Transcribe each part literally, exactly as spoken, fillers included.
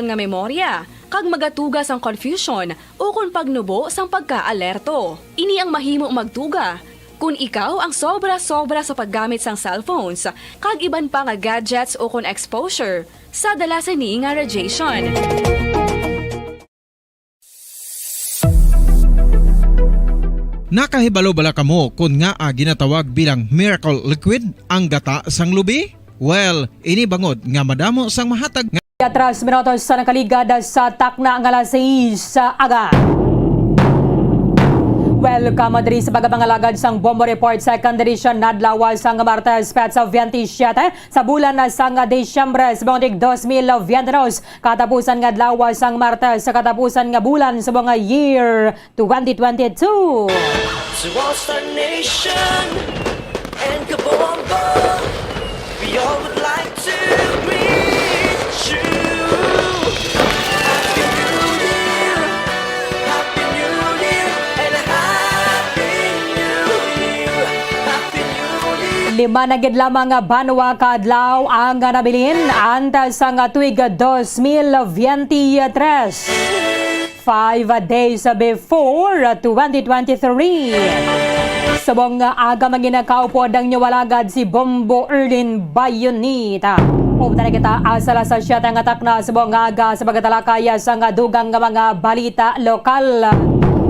nga memorya, kag magatuga sang confusion ukon pagnubo sang pagka-alerto. Ini ang mahimo magtuga kon ikaw ang sobra-sobra sa paggamit sang cellphones kag iban pa nga gadgets ukon exposure sa dala sini nga radiation. Nakahibalo bala kamo kon ngaa ginatawag bilang miracle liquid ang gata sang lubi? Well, ini bangod nga madamo sang mahatag nga Tres minutos sa nakaligad sa takna nga alas sais sa aga. Welcome diri sa pagpangalagad sang Bombo Report, second edition, adlaw sang Martes, petsa twenty-seven sa bulan sang Disyembre, subong tig dos mil veintidos, katapusan nga adlaw sang Martes sa katapusan nga bulan subong nga year twenty twenty-two. To all Star Nation and Kabombo, we all would like to greet you. Happy New Year, Happy New Year, and a Happy New Year, Happy New Year. Lima na gid lamang nga banwa ka adlaw ang nabilin antes sang tuig dos mil veintitrés. Five days before twenty twenty-three. Subong nga aga, manginakaupod ang inyo alagad si Bombo Erlin Bayonita. Upod na kita asa alas siyete nga takna subong nga aga sa pagtalakay sa nga dugang nga mga balita lokal.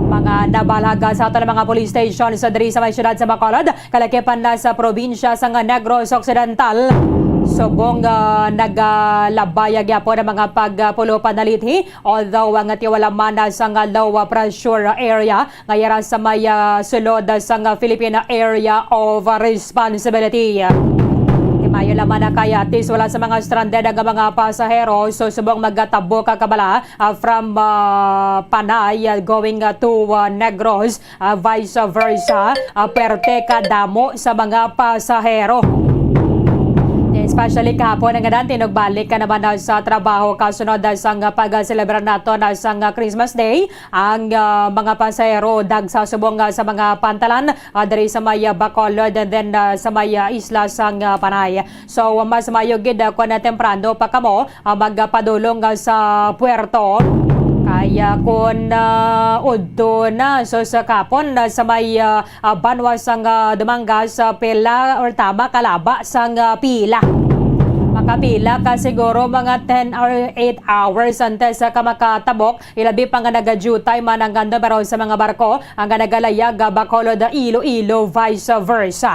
Mga nabalaga sa aton mga police stations diri sa may siyudad sa Bacolod, kalakipan na sa probinsya sa nga Negros Occidental. Subong nga nagalabay gyapon ang mga pagpulo panalithi, although nga tiwala man na sa nga low pressure area nga yara sa may ah, sulod sa nga Philippine Area of Responsibility. Timayo lamang na kay atis wala sa mga stranded nga mga pasahero, so subong magatabok ka kabala ah, from ah, Panay ah, going ah, to ah, Negros, ah, vice versa, ah, perte ka damo sa mga pasahero. Especially kahapon nga daan, tinugbalik ka naman na sa trabaho kasunod ah, sang pag-celebrar nato na sang Christmas Day. Ang ah, mga pasahero dagsa subong ah, sa mga pantalan ah, diri sa may ah, Bacolod and then ah, sa may ah, isla sang ah, Panay. So, mas maayo gid ah, kon temprano pa kamo ah, magpadulong ah, sa puerto. Kaya kon ah, udto na, so sa kapon ah, sa may ah, ah, banwa sang ah, Dumangas, ah, pila or tama kalaba sang ah, pila. Makapila ka siguro mga ten or eight hours antes sa ka makatabok, ilabi pa nga nagadiutay man ang numero sa mga barko ang nagalayag ah, Bacolod, Iloilo, vice versa.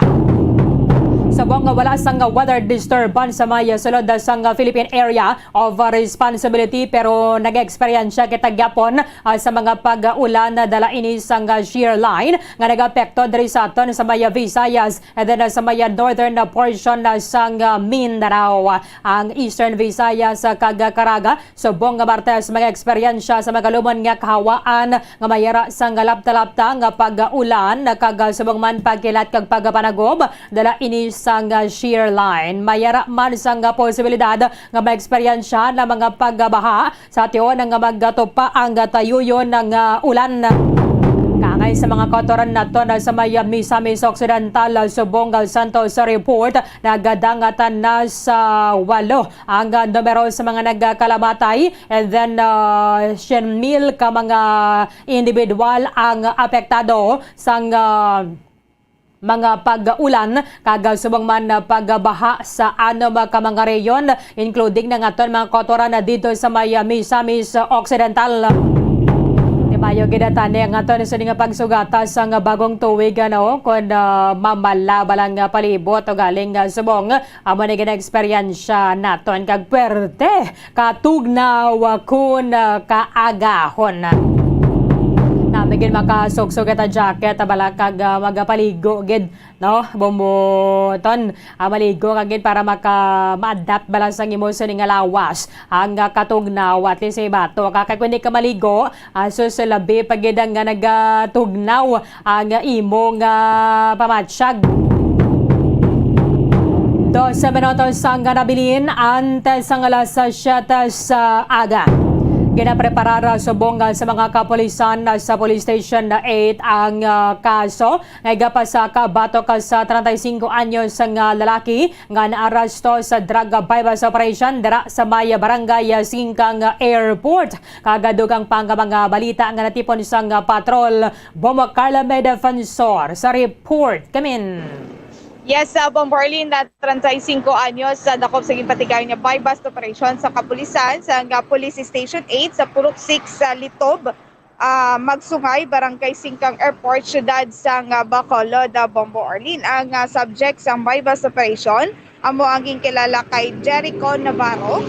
Subong nga wala sang weather disturbance sa may sulod sang Philippine Area of Responsibility, pero nag-eksperyensya kita gyapon ah, sa mga pag-ulan na dala ini sang shear line nga nag-apekto diri sa aton sa may Visayas and then ah, sa may northern portion ah, sang ah, Mindanao. Ang Eastern Visayas ah, kag Caraga subong nga Martes mga eksperyensya sa magalumon nga kahawaan nga mayara sang lapta-lapta nga pag-ulan kag subong man pagkilat kag pagpanagob dala ini sang shear line. Mayara man sang posibilidad nga maeksperiensyahan ang mga pagbaha sa tion nga magatupa ang tayuyon nga ulan. Kangay sa mga kautoran naton sa may Misamis Occidental, subong sang Santos Report, nagadangatan na sa walo ang numero sa mga nagkalamatay, and then ah, siyam mil ka mga individual ang apektado sang ah, mga pag-ulan kag subong man pagbaha sa anom ka mga rehiyon, including na nga aton mga kautoran didto sa may Misamis Occidental. Timayo gid tani ang aton sini nga pagsugata sang bagong tuig, ano, kon ah, mamala bala nga palibot o galing ah, subong amo ni gina-eksperyensya naton kag puwerte katugnaw kun kaagahon. Nami gid makasuksok kita jacket, bala kag ah, magapaligo gid, no? Bumuton, ah, maligo ka gid para maka ma-adapt bala sang imo sini nga lawas ang ah, katugnaw. At least ibato ka kay kung di ka maligo, ah, sus, labi pa gid ang nga nagatugnaw ang imo nga pamatsyag. Dose minutos ang nabilin antes ang alas siyete sa aga. Ginapreparar subong sa mga kapulisan sa Police Station eight ang, ah, kaso nga igapasaka batok sa treinta y cinco anyos nga lalaki nga naaresto sa drug buy-bust operation dira sa may barangay Singkang Airport. Kag dugang pa nga mga balita nga natipon sang patrol, Bombo Carla May Defensor sa report. Kamin. Yes, uh, Bombo Arlene, na treinta y cinco anyos sa dakop sa ginpatigayon nga buy-bust operation sa kapulisan sa nga Police Station eight sa Purok six sa Litob, ah, Magsungay, Barangay Singkang Airport, siyudad sa nga Bacolod, ah, Bombo Arlene. Ang, ah, subject sang buy-bust operation amo ang ginkilala kay Jericho Navarro.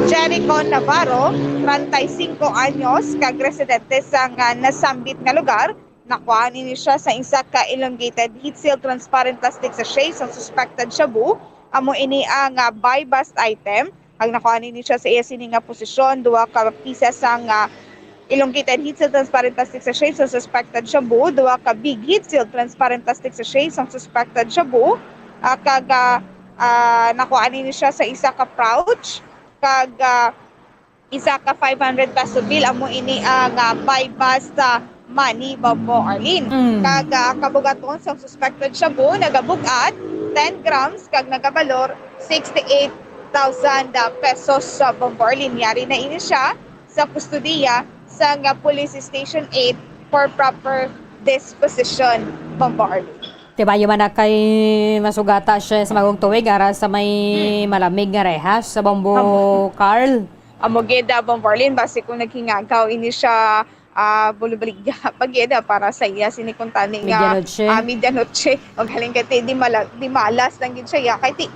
Jericho Navarro, treinta y cinco anyos, kag residente sa nga nasambit nga lugar. Nakuhaan ini siya sa isa ka elongated heat-sealed transparent plastic sachet sang suspected shabu. Amo ini ang, ah, buy-bust item. Ang nakuhaan ini siya sa iya sini nga posisyon, duha ka pieces sang, ah, elongated heat-sealed transparent plastic sachet sa suspected shabu, duha ka big heat-sealed transparent plastic sachet sang suspected shabu, ah, kag, ah, ah, nakuhaan ini siya sa isa ka pouch, kag, ah, isa ka five hundred peso bill. Amo ini ang, ah, buy-bust, ah, money, Bombo Arlene. Mm. Kag, ah, kabugaton sang suspected shabu nagabug-at ten grams kag nagabalor sixty-eight thousand, ah, pesos, ah, Bombo Arlene. Yari na ini siya sa kustodiya sa nga Police Station eight for proper disposition, Bombo Arlene. Tibayo man na kay masugata siya sa magong tuig, ara sa may Hmm. malamig nga rehas sa Bombo Amo. Carl. Amo gid, ah, Bombo Arlene, basi kung naghingagaw ini siya, ah, bulubaligya pa gid, ah, para sa iya sini kuntani nga, Medianoche. ah, medianoche. O galing kay ti, di mala-, di malas lang gid siya, ya, kay ti,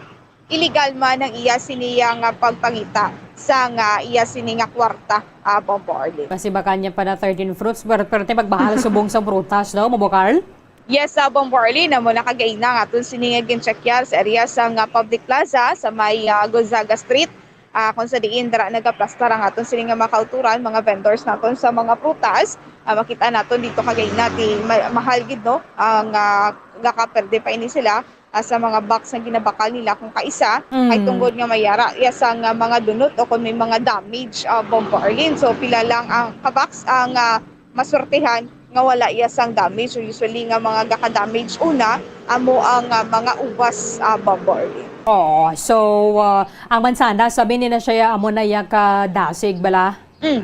illegal man ang iya sini ya nga pagpangita sa nga iya sini nga kwarta, ah, Bombo Arlene. Basi baka niya pa na thirteen fruits, pero, pero ti magbahal subong sa prutas, no, Bombo Carl? Yes, ah, Bombo Arlene, amo na kagaina nga aton sini nga gincheckar sa area sa nga public plaza sa may, ah, Gonzaga Street. Ah, kung sa diin dira nagaplastar ang aton sini nga mga kauturan, mga vendors naton sa mga prutas. Ah, makita naton dito kagaina ti ma-, mahal gid, no, ang, ah, gakaperde pa ini sila, ah, sa mga box nga ginabakal nila kung kaisa Mm. ay tungod nga mayara iya sa nga mga dunot o kung may mga damage, ah, Bombo Arlene. So, pila lang ang ka-box ang, ah, masortihan nga wala iya sang damage. So, usually nga mga gaka-damage una, amo ang, ah, mga ubas, ah, Bombo Arlene. Oo. So, ah, ang mansanas, sabi ni na siya, amo na iya kadasig bala. Mm.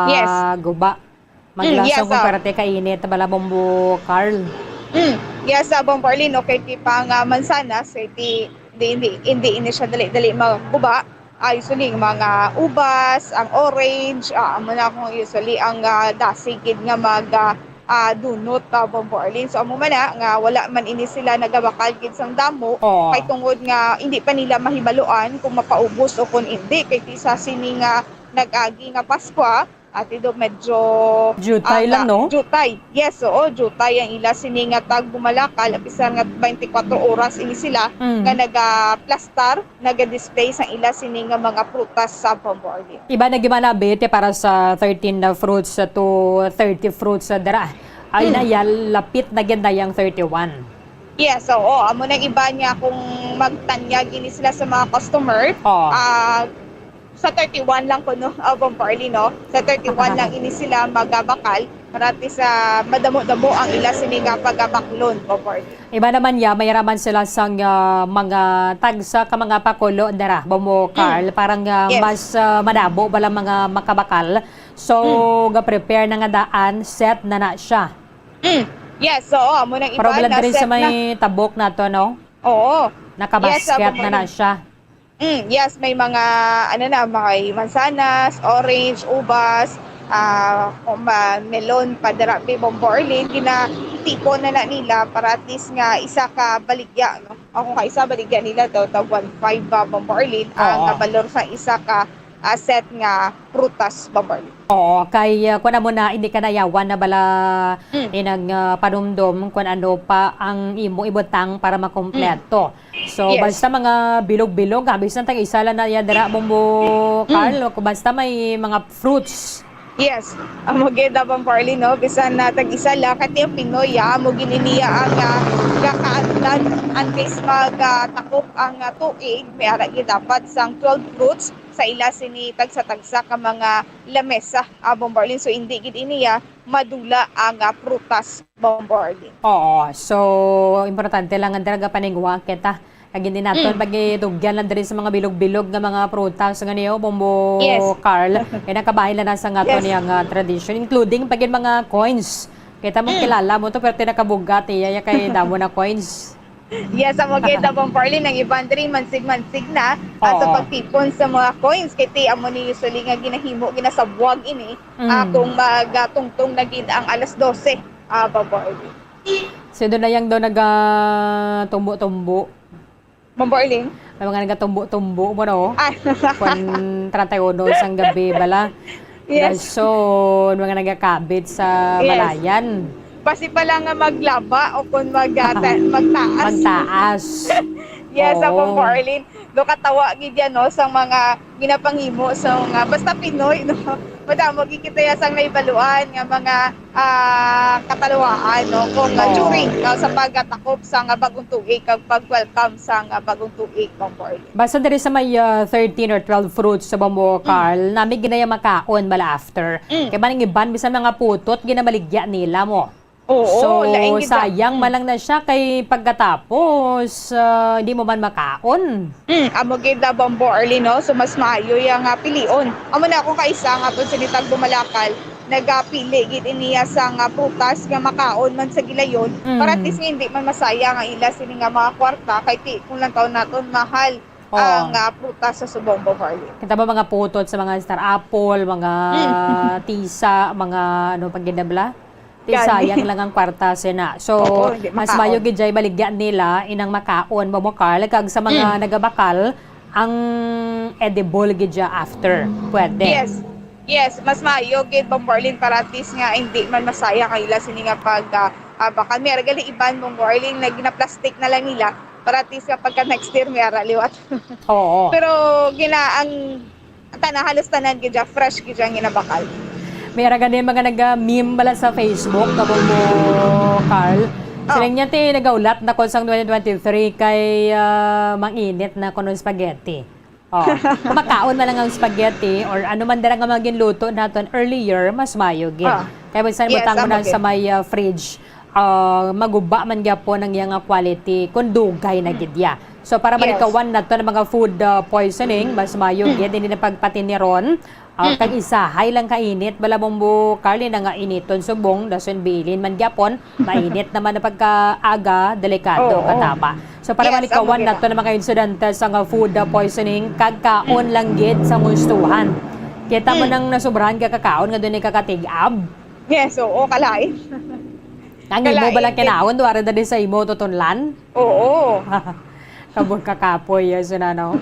Yes. Maguba. Mm, Maglason yes, kung ah. parte kainit, bala, Bombo Carl. Mm. Yes, ah, Bombo Arlene, okay, ti pa nga mansanas, kay ti, di, hindi, hindi ini siya dali-dali maguba. Ah, usually, mga ubas, ang orange, ah, amo na kung usually ang, ah, dasig gid nga mag, ah, ah, dunot, ah, Bombo Arlene. So, amo man na nga wala man ini sila nagabakal gid sang damo, Oo. kay tungod nga hindi pa nila mahibaluan kung mapaubos o kung hindi. Kay ti sa sini nga nag-agi nga Paskwa, Ate Do, medyo, Jutay ah, lang, no? jutay. Yes, oo, jutay ang ila sini nga tagbumalakal, bisan nga twenty-four oras ini sila Mm. nga nagaplastar, naga-display sang ila sini nga mga prutas sa Bombo Arlene. Iba na gimanabi ti para sa thirteen na fruits to thirty fruits sa dira. Ay Mm. na ya, lapit na gid na yang thirty-one. Yes, oo. Amo nang iba niya kung magtanyag ini sila sa mga customer. Oh. Ah, sa thirty-one lang kuno, ah, Bombo Arlene, no? Sa thirty-one lang ini sila magabakal. Para at least, ah, madamo-damo ang ila sini nga pagabaklon, Bombo Arlene. Iba naman ya, may raman sila sang, ah, mga tagsa ka mga pakulo dira, Bombo Mm. Carl. Parang, ah, Yes. mas, ah, madamo bala mga makabakal. So, Mm. ga-prepare na nga daan, set na na siya. Mm. Yes, oo, amo nang iba Problem na diri set sa na. may tabok nato, no? Oo. Yes, Nakabasket ah, na na siya. Mm, yes, may mga, ano na, may mansanas, orange, ubas, ah, kung ma-, melon, pa dira, may Bombo Arlene, ginatipon na na nila para at least nga isa ka baligya, no? O kung kaisa baligya nila daw, tag one five ba, Bombo Arlene, ang Oo. nabalor sa isa ka, ah, set nga prutas, Bombo Arlene. Oo, kay, ah, kung amo na, hindi ka nayawan na bala Mm. inang, ah, panumdom kung ano pa ang imo ibutang para makompleto. Mm. So, Yes. basta mga bilog-bilog, ah, bisan tag isa lang na yan dira, Bombo Mm. Carl, kung basta may mga fruits. Yes. Amo gid, ah, Bombo Arlene, no? Bisan na tag isa lang, kati ang Pinoy, ah, amo gini niya ang, ah, gakaanlan, unless mag, ah, takop ang, ah, tuig, may ara gid dapat sang twelve fruits sa ila sini tagsa-tagsa ka mga lamesa, ah, Bombo Arlene. So, hindi gid iniya madula ang, ah, prutas, Bombo Arlene. Oo. So, importante lang nga dira gapaningwa kita. Kag hindi naton Mm. pagidugyan lang diri sa mga bilog-bilog nga mga prutas nga niyo, Bombo Yes. Carl. Kay nakabahin lang na sa nga to Yes. niya nga tradisyon, including pag mga coins. Kita mo, Mm. kilala mo to, pero tinakabugat iya, iya kay damo na coins. Yes, amo gid, Bombo Arlene, ang iban diri mansig-mansig na, ah, sa Oo. pagtipon sa mga coins. Kay ti, amo ni usually nga ginahimo, ginasabwag ini, ah, Mm. kung magatungtong na gid ang alas dose, ah, Bombo Arlene. Si Dunayang daw nagatumbo-tumbo. Bombo Arlene? May mga nagatumbo-tumbo mo, no? Ah. Kwan, treinta y uno sang gabi bala. Yes. Dason, mga nagakabit sa Yes. balayan. Basi pa lang nga maglaba o kung mag-, ah, ta-, magtaas. Magtaas. Yes, Oo. Bombo Arlene. Do katawa gid yan, no, sa mga ginapanghimo sa mga, basta Pinoy, no? Madamo gid kita ya sang naibaluan nga mga, ah, katalwaan, no? Kung, ah, Oo. during, no, sa pagkatakop sa nga bagong tuig kag pag-welcome sa nga bagong tuig, Bombo Arlene. Basta diri sa may, ah, thirteen or twelve fruits sa Bombo Mm. Carl, nami ginaya makaon bala after. Mm. Kay man ang iban, bisan mga putot, ginamaligya nila mo. Oo, So, lain gid na. sayang Mm. man lang na siya kay pagkatapos, ah, hindi mo man makaon. Mm, amo gid na, Bombo Arlene, no? So, mas maayo ya nga pilion. Amo na akong kaisa nga to, sinitag bumalakal, nagapili gid iniya sa nga prutas nga makaon man sa gilayon, Mm. para at least nga hindi man masayang ang ila sini nga mga kwarta, kay ti, kung lang taon naton, mahal Oh. ang, ah, prutas sa subong, Bombo Arlene. Kita ba mga putot sa mga star apple, mga Mm. tisa, mga ano pag ginabla? Ti Gani. sayang lang ang kwarta, sina. So, Oo, hindi mas makaon. mayo gid jay baligya nila inang makaon, Bombo Carl, kag sa mga Mm. nagabakal, ang edible gid siya after. Pwede. Yes. Yes, mas mayo gid, Bombo Arlene, para at least nga hindi man masayang ang ila sini nga pag, ah, ah, bakal. May ara gali iban, Bombo Arlene, na ginaplastic na lang nila para at least nga pagka next year may ara liwat. Oo. Pero gina-, ang Ang tanan, halos tanan gid siya, fresh gid siya ang ginabakal. May ara gani mga naga-meme bala sa Facebook, kabong mo, Carl. Oh. Sila niya, ti, nagaulat na ko sang twenty twenty-three kay, ah, manginit na kuno spaghetti. Oh, kumakaon na lang ang spaghetti or ano man dira nga mga ginluto naton earlier, mas mayo gid. Ah. Kay bisan Yes, butang mo amo na gid. sa may, ah, fridge, ah, maguba man gyapon ang iya nga quality kung dugay na Mm. gid iya. So, para Yes. malikawan nato ang mga food, ah, poisoning, mas maayo Mm. gid ini na pagpatiniron, ah, Mm. kag isahay lang kainit, bala, Bombo Carl, na nga initon subong, dason bilin man gyapon, mainit naman ang pagkaaga, delikado Oo. katama. So, para Yes, malikawan amo gid nato na. ang mga insidente sa nga food, ah, poisoning, kag kaon Mm. lang gid sa gustuhan. Kita mo Mm. nang nasubrahan ka kakaon nga dunay kakatig-ab? Yes, oo, kalain. Ang imo Kalain bala gid. kinaon, duha ra dali sa imo tutunlan? Oo. Kabog ka kapoy, yes, yun, ano?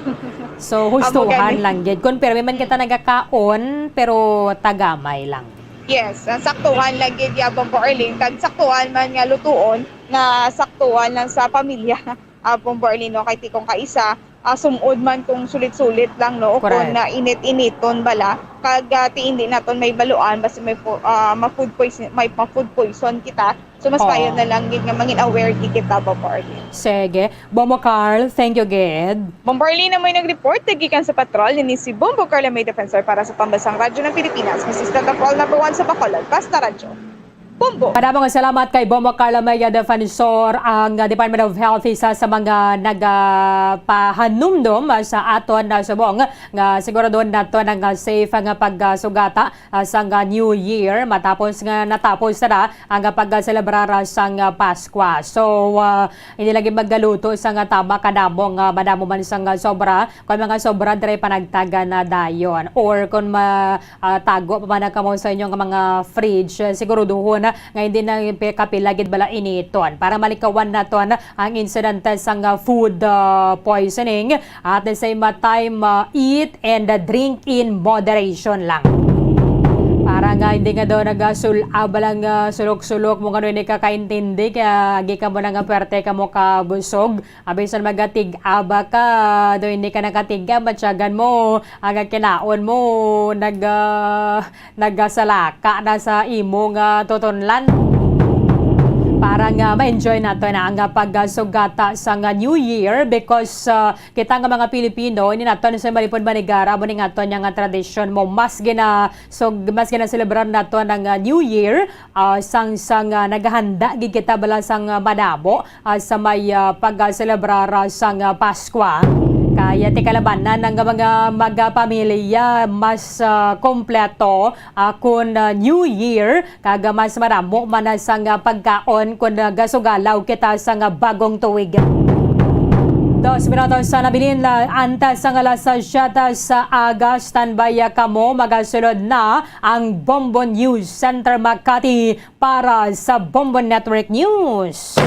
So, Amo hustuhan gani. lang gid. Kung pirmi man kita nagakaon, pero tagamay lang. Yes, ang saktuhan lang gid, ya, Bombo Arlene, kag saktuhan man nga lutuon, nga saktuhan lang sa pamilya. Ah, Bombo Arlene, no, kay ti kung kaisa, ah, sumod man kung sulit-sulit lang, no, o Correct. kung, ah, init-initon bala, kag, ah, ti hindi naton may baluan, basi may po-, ah, ma-food poison, may ma-food poison kita. So, mas Oo. maayo na lang gid nga mangin aware gid kita, Bombo Arlene. Sige. Bombo Carl, thank you gid. Bombo Arlene, amoy nag-report, gikan sa patrol, ini si Bombo Carl, may defensor para sa Pambansang Radyo ng Pilipinas, Assistant of All Number One sa Bacolod, Basta Radyo. Bombo. Madamo nga salamat kay Bombo Carla Maya Defensor, ang, uh, Department of Health, isa sa mga nagapahanumdom, uh, sa aton na subong nga siguraduhon nato nga safe nga pagsugata, uh, sang, uh, New Year matapos nga natapos na ang pagselebrar sang, uh, Paskwa. So, uh, hindi lagi maggaluto sang tama kadamo nga madamo man sang sobra. Kon mga sobra, diri panagtagan na dayon. Or kon ma-, ah, tago pa man na kamo sa inyong mga fridge, eh, siguruduhon na nga hindi na pe-, kapila gid bala initon para malikawan naton ang insidente sang, ah, food, ah, poisoning. At the same time, ah, eat and, ah, drink in moderation lang. Para nga hindi nga daw nagasul-, ah, balang, ah, sulok-sulok mo nga hindi ka kaintindi, kaya agi ka mo na nga perte ka mo kabusog. Abi, sa magatig-aba ka, do hindi ka nakatig-aba, tiyagan mo, ang kinaon mo, nag-, ah, nagasalaka na sa imo nga tutunlan. Para nga ma-enjoy naton ang, ah, pagsugata sang, ah, New Year, because, ah, kita nga mga Pilipino, ini naton sa malipod manigara, amo ni nga aton nga tradisyon mo. Mas gina-, so, mas ginaselebrar naton ang, ah, New Year, ah, sang, sang, ah, naghahanda gid kita bala sang, ah, madamo, ah, sa may, ah, pagselebrar, ah, sang, ah, Paskwa. Kaya ti kalabanan ang mga magpamilya, mas, ah, kompleto, ah, kun, ah, New Year, kag mas madamo man na sang, ah, pagkaon kun, ah, gasugalaw kita sang, ah, bagong tuig. Dos minutos sa nabilin, la-, antes sang alas siyete sa aga, standby, ah, kamo, magasulod na ang Bombo News Center Makati para sa Bombo Network News.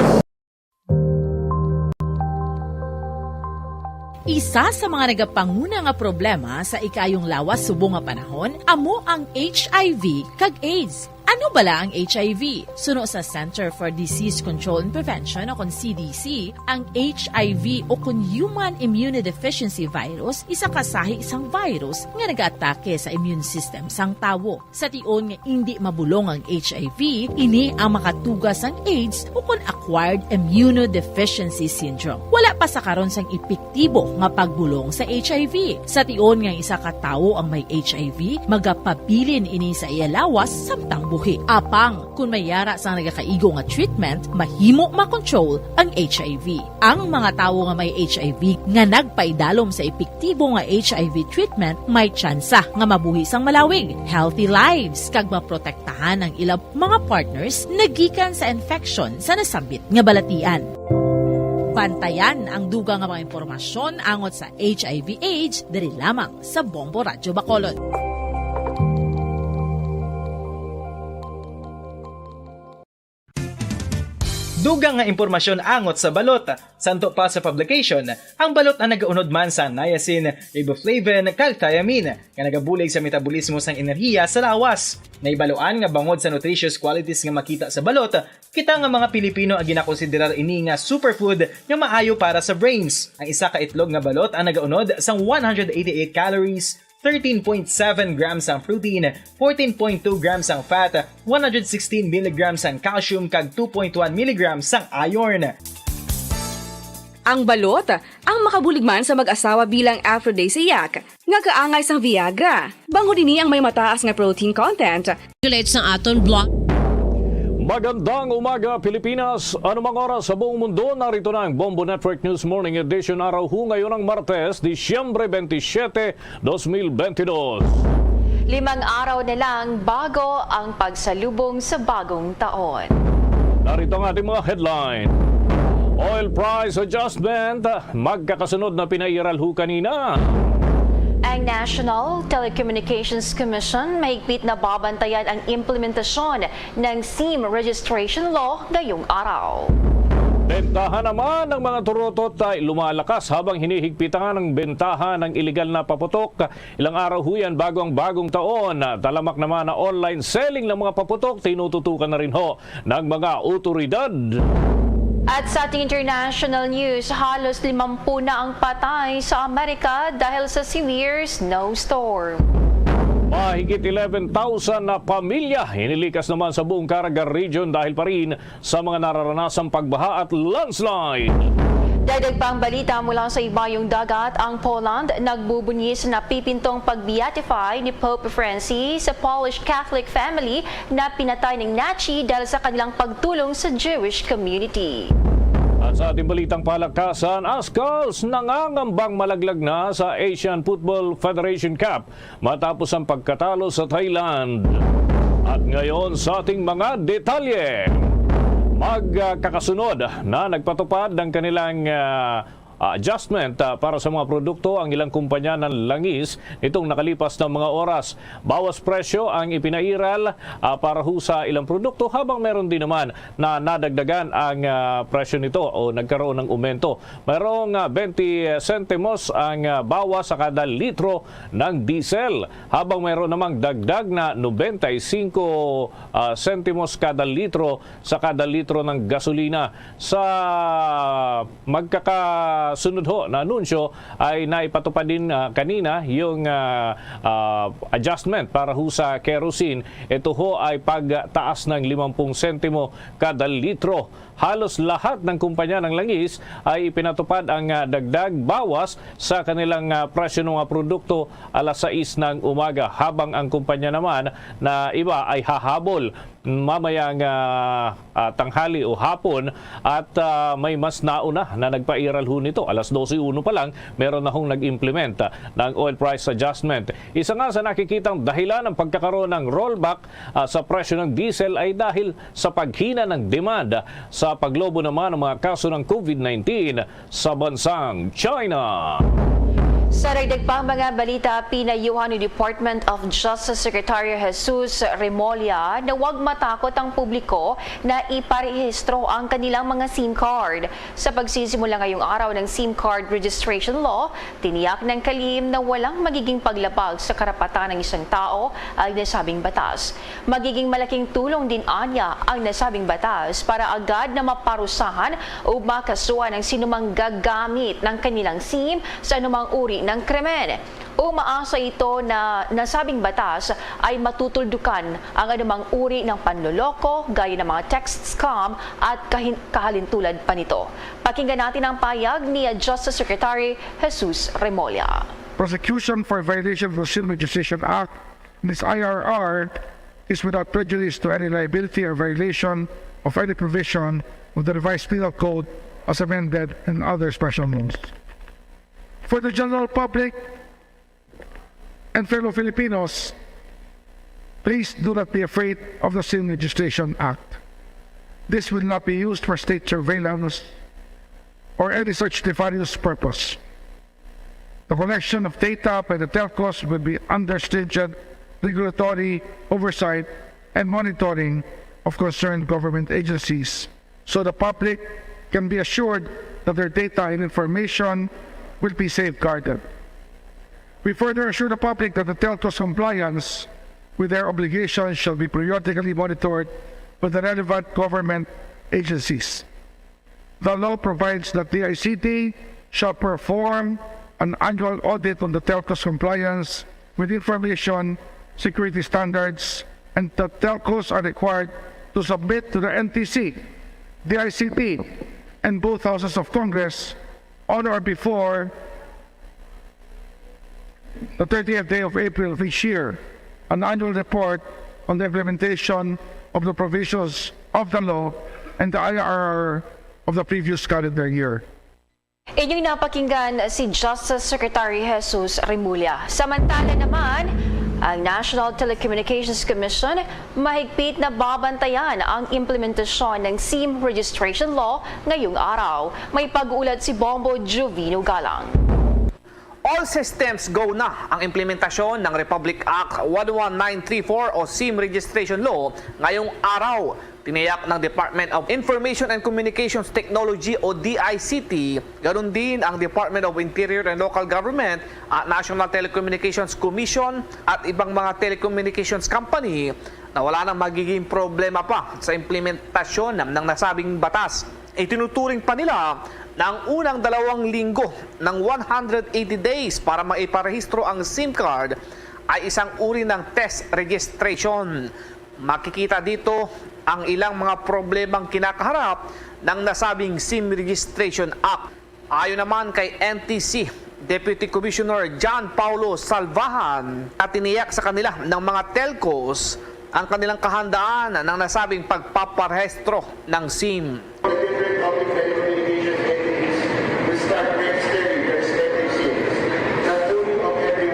Isa sa mga nagapanguna nga problema sa ikaayong lawas subong nga panahon amo ang H I V kag AIDS. Ano bala ang H I V? Suno sa Center for Disease Control and Prevention o kon C D C, ang H I V o kon Human Immunodeficiency Virus isa ka sahi sang virus nga nagaatake sa immune system sang tawo. Sa tion nga indi mabulong ang H I V, ini ang makatuga sang AIDS ukon acquired immunodeficiency syndrome. Wala pa sa karon sang epektibo nga pagbulong sa H I V. Sa tion nga isa ka tawo ang may H I V, magapabilin ini sa iya lawas samtang buhi. Apang, kun may yara sang nagakaigo nga treatment, mahimo makontrol ang H I V. Ang mga tawo nga may H I V nga nagpaidalom sa epektibo nga H I V treatment may tsansa nga mabuhi sang malawig, healthy lives, kag maprotektahan ang ila mga partners nagikan sa infection sa nasambit nga balatian. Bantayan ang dugang nga mga impormasyon angot sa H I V AIDS diri lamang sa Bombo Radyo Bacolod. Dugang nga impormasyon angot sa balot. Santo pa sa publication, ang balot ang nagaunod man sa niacin, riboflavin, kag thiamine, nga nagabulig sa metabolismo sang enerhiya sa lawas. Nahibaluan nga bangod sa nutritious qualities nga makita sa balot, kita nga mga Pilipino ang ginakonsiderar ini nga superfood nga maayo para sa brains. Ang isa ka itlog nga balot ang nagaunod sang one hundred eighty-eight calories, thirteen point seven grams ang protein, fourteen point two grams ang fat, one hundred sixteen milligrams ang calcium, kag two point one milligrams ang iron. Ang balot, ang makabulig man sa mag-asawa bilang aphrodisiac, nga kaangay sang Viagra. Bangod ini ang may mataas nga protein content. Regulate sa aton blood. Magandang umaga, Pilipinas. Anumang oras sa buong mundo, narito na ang Bombo Network News Morning Edition, araw ho ngayon ng Martes, Disyembre twenty-seven, dos mil bentidós. Limang araw na lang bago ang pagsalubong sa bagong taon. Narito ang ating mga headline. Oil price adjustment, magkakasunod na pinairal ho kanina. Ang National Telecommunications Commission mahigpit na babantayan ang implementasyon ng SIM registration law ngayong araw. Bentahan naman ng mga turutot ay lumalakas habang hinihigpitan ang bentahan ng iligal na paputok. Ilang araw ho yan bago ang bagong taon. Talamak naman na online selling ng mga paputok, tinututukan na rin ho ng mga otoridad. At sa ating international news, halos limampu na ang patay sa Amerika dahil sa severe snowstorm. Mahigit eleven thousand na pamilya inilikas naman sa buong Caraga Region dahil pa rin sa mga nararanasang pagbaha at landslide. Dagdag pa ang balita mula sa ibayong dagat, ang Poland nagbubunyi sa napipintong pag-beatify ni Pope Francis sa Polish Catholic family na pinatay ng Nazi dahil sa kanilang pagtulong sa Jewish community. At sa ating balitang palakasan, Azkals nangangambang malaglag na sa Asian Football Federation Cup matapos ang pagkatalo sa Thailand. At ngayon sa ating mga detalye. Magkakasunod na nagpatupad ng kanilang, ah, ah, adjustment, ah, para sa mga produkto ang ilang kumpanya ng langis nitong nakalipas na mga oras. Bawas presyo ang ipinairal, ah, para ho sa ilang produkto, habang meron din naman na nadagdagan ang, ah, presyo nito o nagkaroon ng umento. Mayroong, ah, twenty sentimos ang, ah, bawas sa kada litro ng diesel, habang mayroon namang dagdag na nobenta y singko, ah, sentimos kada litro sa kada litro ng gasolina. Sa magkaka- Sunod ho na anunsyo ay naipatupad din, ah, kanina yung, ah, ah, adjustment para ho sa kerosene. Ito ho ay pagtaas ng limampung sentimo kada litro. Halos lahat ng kumpanya ng langis ay ipinatupad ang, ah, dagdag bawas sa kanilang, ah, presyo ng mga produkto alas sais ng umaga, habang ang kumpanya naman na iba ay hahabol mamayang, ah, ah, tanghali o hapon, at, ah, may mas nauna na nagpairal ho nito. Alas dose uno pa lang, meron na hong nag-implement, ah, ng oil price adjustment. Isa nga sa nakikitang dahilan ng pagkakaroon ng rollback, ah, sa presyo ng diesel ay dahil sa paghina ng demand sa paglobo naman ng mga kaso ng covid nineteen sa bansang China. Sa dagdag pang mga balita, pinayuhan ni Department of Justice Secretary Jesus Remulla na huwag matakot ang publiko na iparehistro ang kanilang mga SIM card. Sa pagsisimula ngayong araw ng SIM card registration law, tiniyak ng kalihim na walang magiging paglabag sa karapatan ng isang tao ang nasabing batas. Magiging malaking tulong din anya ang nasabing batas para agad na maparusahan o makasuhan ang sinumang gagamit ng kanilang SIM sa anumang uri ng krimen. Umaasa ito na nasabing batas ay matutuldukan ang anumang uri ng panloloko, gaya ng mga text scam at kahin- kahalintulad pa nito. Pakinggan natin ang payag ni Justice Secretary Jesus Remulla. Prosecution for violation of the SIM Registration Act and its I R R is without prejudice to any liability or violation of any provision of the Revised Penal Code as amended and other special laws. For the general public and fellow Filipinos, please do not be afraid of the SIM Registration Act. This will not be used for state surveillance or any such nefarious purpose. The collection of data by the telcos will be under stringent regulatory oversight and monitoring of concerned government agencies, so the public can be assured that their data and information will be safeguarded. We further assure the public that the telcos' compliance with their obligations shall be periodically monitored by the relevant government agencies. The law provides that D I C T shall perform an annual audit on the telco's compliance with information security standards, and that telcos are required to submit to the N T C, D I C T, and both houses of Congress on or before the thirtieth day of April of each year, an annual report on the implementation of the provisions of the law and the I R R of the previous calendar year. Inyong napakinggan si Justice Secretary Jesus Remulla. Samantala naman, ang National Telecommunications Commission mahigpit na babantayan ang implementasyon ng SIM registration law ngayong araw. May pag-ulat si Bombo Jovino Galang. All systems go na ang implementasyon ng Republic Act one one nine three four o SIM Registration Law ngayong araw. Tiniyak ng Department of Information and Communications Technology o D I C T, ganun din ang Department of Interior and Local Government at National Telecommunications Commission at ibang mga telecommunications company na wala nang magiging problema pa sa implementasyon ng nasabing batas. Itinuturing pa nila na ang unang dalawang linggo ng one hundred eighty days para maiparehistro ang SIM card ay isang uri ng test registration. Makikita dito ang ilang mga problemang kinakaharap ng nasabing SIM Registration Act. Ayon naman kay N T C Deputy Commissioner John Paulo Salvahan, na tiniyak sa kanila ng mga telcos ang kanilang kahandaan ng nasabing pagpaparehistro ng SIM.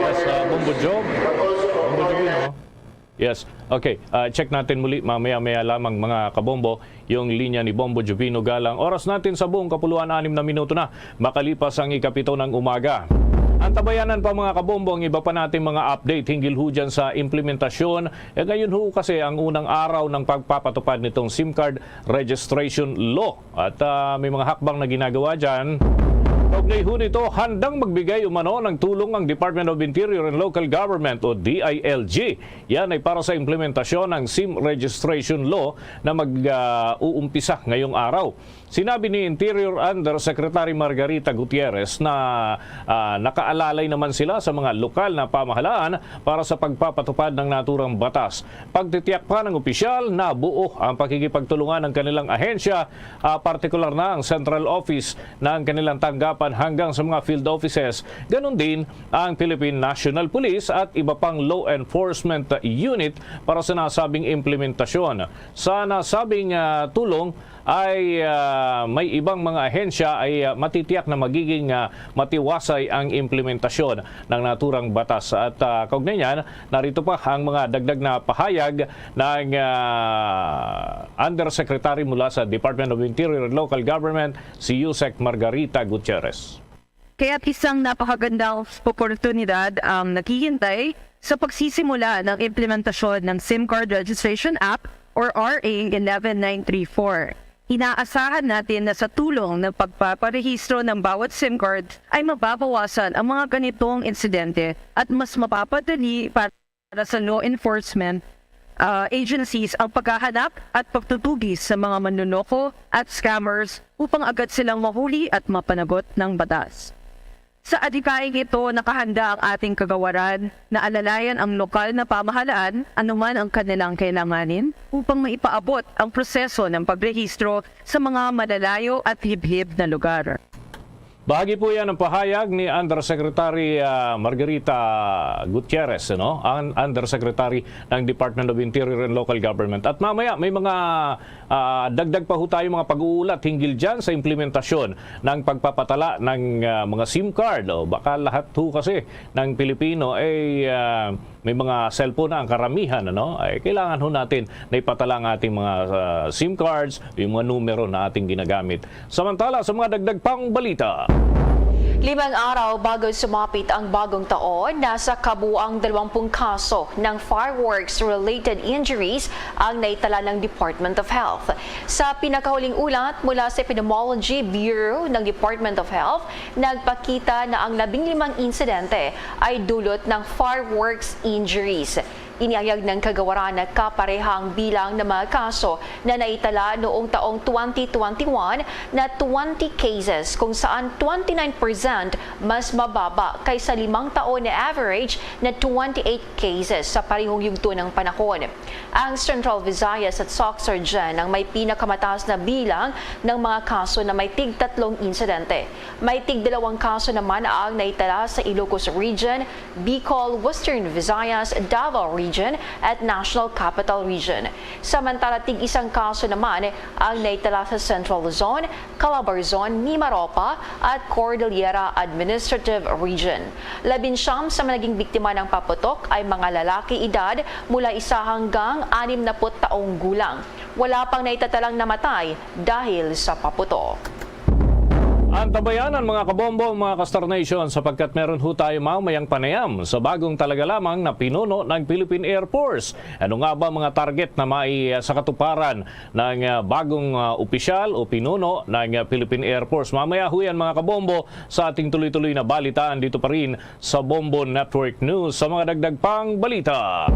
Yes, uh, Bombo Job. Bombo Jovino. Yes. Okay. Uh, check natin muli mamaya-maya lamang, mga kabombo, yung linya ni Bombo Jovino Galang. Oras natin sa buong kapuluan, anim na minuto na makalipas ang ikapito ng umaga. Antabayanan pa, mga kabombo, ang iba pa nating mga update hinggil ho dyan sa implementasyon. Eh, ngayon ho kasi ang unang araw ng pagpapatupad nitong SIM card registration law. At, ah, may mga hakbang na ginagawa dyan. Kaugnay ho nito, handang magbigay umano ng tulong ang Department of Interior and Local Government o D I L G. Yan ay para sa implementasyon ng SIM registration law na mag-uumpisa ngayong araw. Sinabi ni Interior Undersecretary Margarita Gutierrez na, ah, nakaalalay naman sila sa mga lokal na pamahalaan para sa pagpapatupad ng naturang batas. Pagtitiyak pa ng opisyal na buo ang pakikipagtulungan ng kanilang ahensya, ah, partikular na ang central office ng kanilang tanggapan hanggang sa mga field offices. Ganun din ang Philippine National Police at iba pang law enforcement unit para sa nasabing implementasyon. Sa nasabing, ah, tulong ay, ah, may ibang mga ahensya ay, ah, matitiyak na magiging, ah, matiwasay ang implementasyon ng naturang batas. At, ah, kaugnay niyan, narito pa ang mga dagdag na pahayag ng, ah, Undersecretary mula sa Department of Interior and Local Government, si Usec Margarita Gutierrez. Kaya't isang napakagandang oportunidad ang naghihintay sa pagsisimula ng implementasyon ng SIM Card Registration Act or R A eleven nine three four. Inaasahan natin na sa tulong ng pagpaparehistro ng bawat SIM card ay mababawasan ang mga ganitong insidente at mas mapapadali para sa law enforcement, ah, agencies ang paghahanap at pagtutugis sa mga manloloko at scammers upang agad silang mahuli at mapanagot ng batas. Sa adhikaing ito, nakahanda ang ating kagawaran na alalayan ang lokal na pamahalaan anuman ang kanilang kailanganin upang maipaabot ang proseso ng pagrehistro sa mga malalayo at liblib na lugar. Bahagi po yan ng pahayag ni Undersecretary, ah, Margarita Gutierrez, ano? Ang Undersecretary ng Department of Interior and Local Government. At mamaya, may mga, ah, dagdag pa ho tayo mga pag-uulat hinggil dyan sa implementasyon ng pagpapatala ng, ah, mga SIM card. O, baka lahat ho kasi ng Pilipino ay, ah, may mga cellphone na ang karamihan, ano? Ay, kailangan ho natin na ipatala ang ating mga, ah, SIM cards, yung mga numero na ating ginagamit. Samantala, sa mga dagdag pang balita. Limang araw bago sumapit ang bagong taon, nasa kabuang dalawampung kaso ng fireworks-related injuries ang naitala ng Department of Health. Sa pinakahuling ulat mula sa Epidemiology Bureau ng Department of Health, nagpakita na ang labing limang insidente ay dulot ng fireworks injuries. Inihayag ng kagawaran na kapareha ang bilang ng mga kaso na naitala noong taong twenty twenty-one na twenty cases, kung saan twenty-nine percent mas mababa kaysa limang taon na average na twenty-eight cases sa parehong yugto ng panahon. Ang Central Visayas at Soccsksargen ang may pinakamataas na bilang ng mga kaso na may tigtatlong insidente. May tigdalawang kaso naman ang naitala sa Ilocos Region, Bicol, Western Visayas, Davao Region, at National Capital Region. Samantala, tig-isang kaso naman ang naitala sa Central Luzon, Calabarzon, Mimaropa, at Cordillera Administrative Region. Labinsyam sa mga naging biktima ng paputok ay mga lalaki, edad mula isa hanggang anim na put taong gulang. Wala pang naitatalang namatay dahil sa paputok. Antabayan ang mga kabombo, mga ka-Star Nation, sapagkat meron ho tayo mamayang panayam sa bagong talaga lamang na pinuno ng Philippine Air Force. Ano nga ba mga target na may, ah, sa katuparan ng, ah, bagong, ah, opisyal o pinuno ng, ah, Philippine Air Force? Mamaya ho yan, mga kabombo, sa ating tuloy-tuloy na balitaan dito pa rin sa Bombo Network News. Sa mga dagdag pang balita.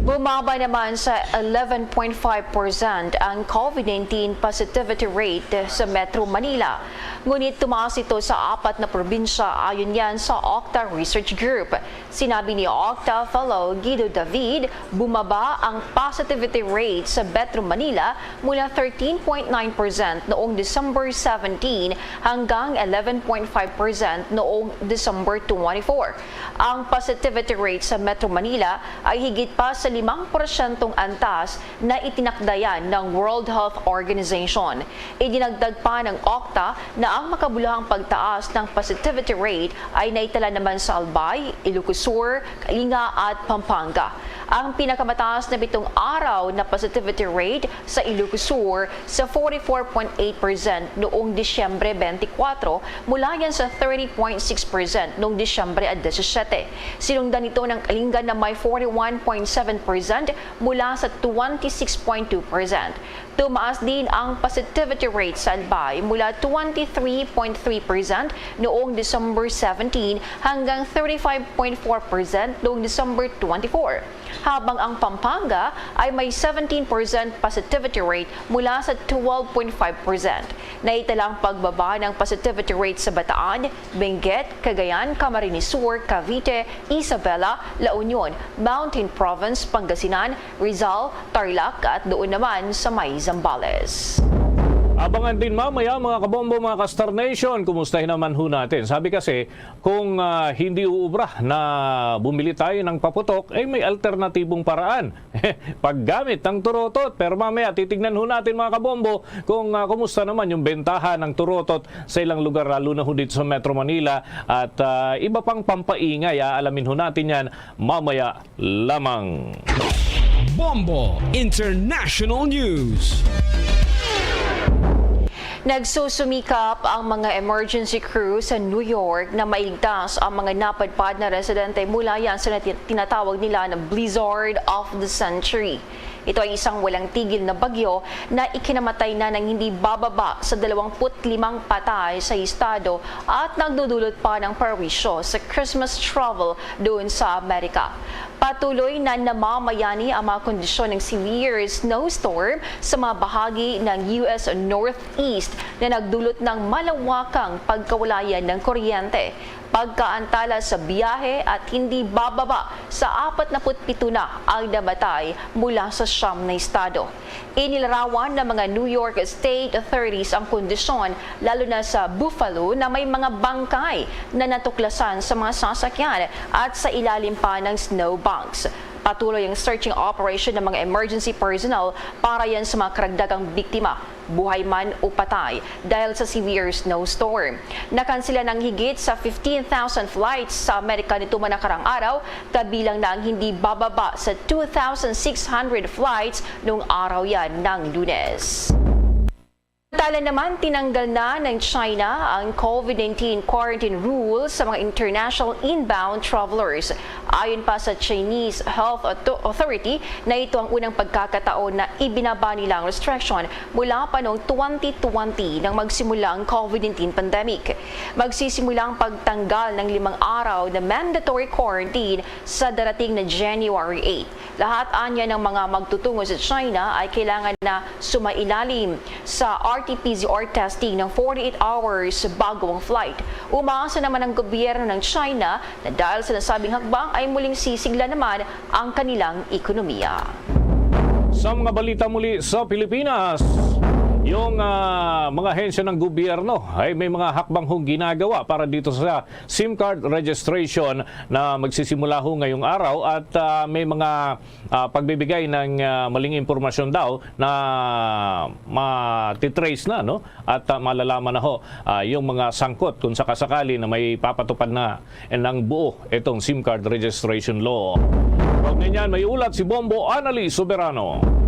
Bumaba naman sa eleven point five percent ang COVID nineteen positivity rate sa Metro Manila. Ngunit tumaas ito sa apat na probinsya, ayon yan sa OCTA Research Group. Sinabi ni OCTA Fellow Guido David, bumaba ang positivity rate sa Metro Manila mula thirteen point nine percent noong December seventeen hanggang eleven point five percent noong December twenty-four. Ang positivity rate sa Metro Manila ay higit pa sa limang porsyentong antas na itinakda yan ng World Health Organization. Idinagdag pa ng OCTA na ang makabuluhang pagtaas ng positivity rate ay naitala naman sa Albay, Ilocos Sur, Kalinga at Pampanga. Ang pinakamataas na pitong araw na positivity rate sa Ilocos Sur sa forty-four point eight percent noong Disyembre twenty-four, mula yan sa thirty point six percent noong Disyembre a disisyete. Sinundan nito ng Kalinga na may forty-one point seven percent mula sa twenty-six point two percent. Tumaas din ang positivity rate sa Albay mula twenty-three point three percent noong December seventeen hanggang thirty-five point four percent noong December twenty-four, habang ang Pampanga ay may seventeen percent positivity rate mula sa twelve point five percent. Naitala ang pagbaba ng positivity rate sa Bataan, Benguet, Cagayan, Camarines Sur, Cavite, Isabela, La Union, Mountain Province, Pangasinan, Rizal, Tarlac at doon naman sa may Zambales. Abangan din mamaya, mga kabombo, mga ka-Star Nation. Kumustahin naman ho natin. Sabi kasi, kung, ah, hindi uubra na bumili tayo ng paputok, eh, may alternatibong paraan. Paggamit ng turotot. Pero mamaya, titignan ho natin, mga kabombo, kung, ah, kumusta naman yung bentahan ng turotot sa ilang lugar, lalo na ho dito sa Metro Manila. At, ah, iba pang pampaingay, ah, alamin ho natin yan mamaya lamang. Bombo International News. Nagsusumikap ang mga emergency crew sa New York na mailigtas ang mga napadpad na residente mula yan sa nati-, tinatawag nila na blizzard of the century. Ito ay isang walang tigil na bagyo na ikinamatay na ng hindi bababa sa dalawampu't limang patay sa estado at nagdudulot pa ng perwisyo sa Christmas travel doon sa Amerika. Patuloy na namamayani ang mga kondisyon ng severe snowstorm sa mga bahagi ng U S Northeast na nagdulot ng malawakang pagkawalayan ng kuryente, pagkaantala sa biyahe at hindi bababa sa apat na pito na ang namatay mula sa siyam na estado. Inilarawan ng mga New York State authorities ang kondisyon, lalo na sa Buffalo, na may mga bangkay na natuklasan sa mga sasakyan at sa ilalim pa ng snowbanks. Patuloy ang searching operation ng mga emergency personnel para yan sa mga karagdagang biktima, buhay man o patay, dahil sa severe snowstorm. Nakansela ng higit sa fifteen thousand flights sa Amerika nito man nakarang araw, kabilang na ang hindi bababa sa two thousand six hundred flights nung araw yan ng Lunes. Samantala naman, tinanggal na ng China ang COVID nineteen quarantine rules sa mga international inbound travelers. Ayon pa sa Chinese Health Auto-, Authority, na ito ang unang pagkakataon na ibinaba nila ang restriction mula pa noong twenty twenty, nang magsimula ang COVID nineteen pandemic. Magsisimula ang pagtanggal ng limang araw na mandatory quarantine sa darating na January eight. Lahat anya ng mga magtutungo sa China ay kailangan na sumailalim sa R T P C R testing ng forty-eight hours bago ang flight. Umaasa naman ang gobyerno ng China na dahil sa nasabing hakbang ay muling sisigla naman ang kanilang ekonomiya. Sa mga balita muli sa Pilipinas, yung, ah, mga ahensya ng gobyerno ay may mga hakbang hong ginagawa para dito sa SIM card registration na magsisimula ho ngayong araw at, ah, may mga, ah, pagbibigay ng, ah, maling impormasyon daw na matitrace na, no? At, ah, malalaman na ho, ah, yung mga sangkot kung sakasakali na may papatupad na ng buo itong SIM card registration law. Kaugnay niyan, may ulat si Bombo Anali Soberano.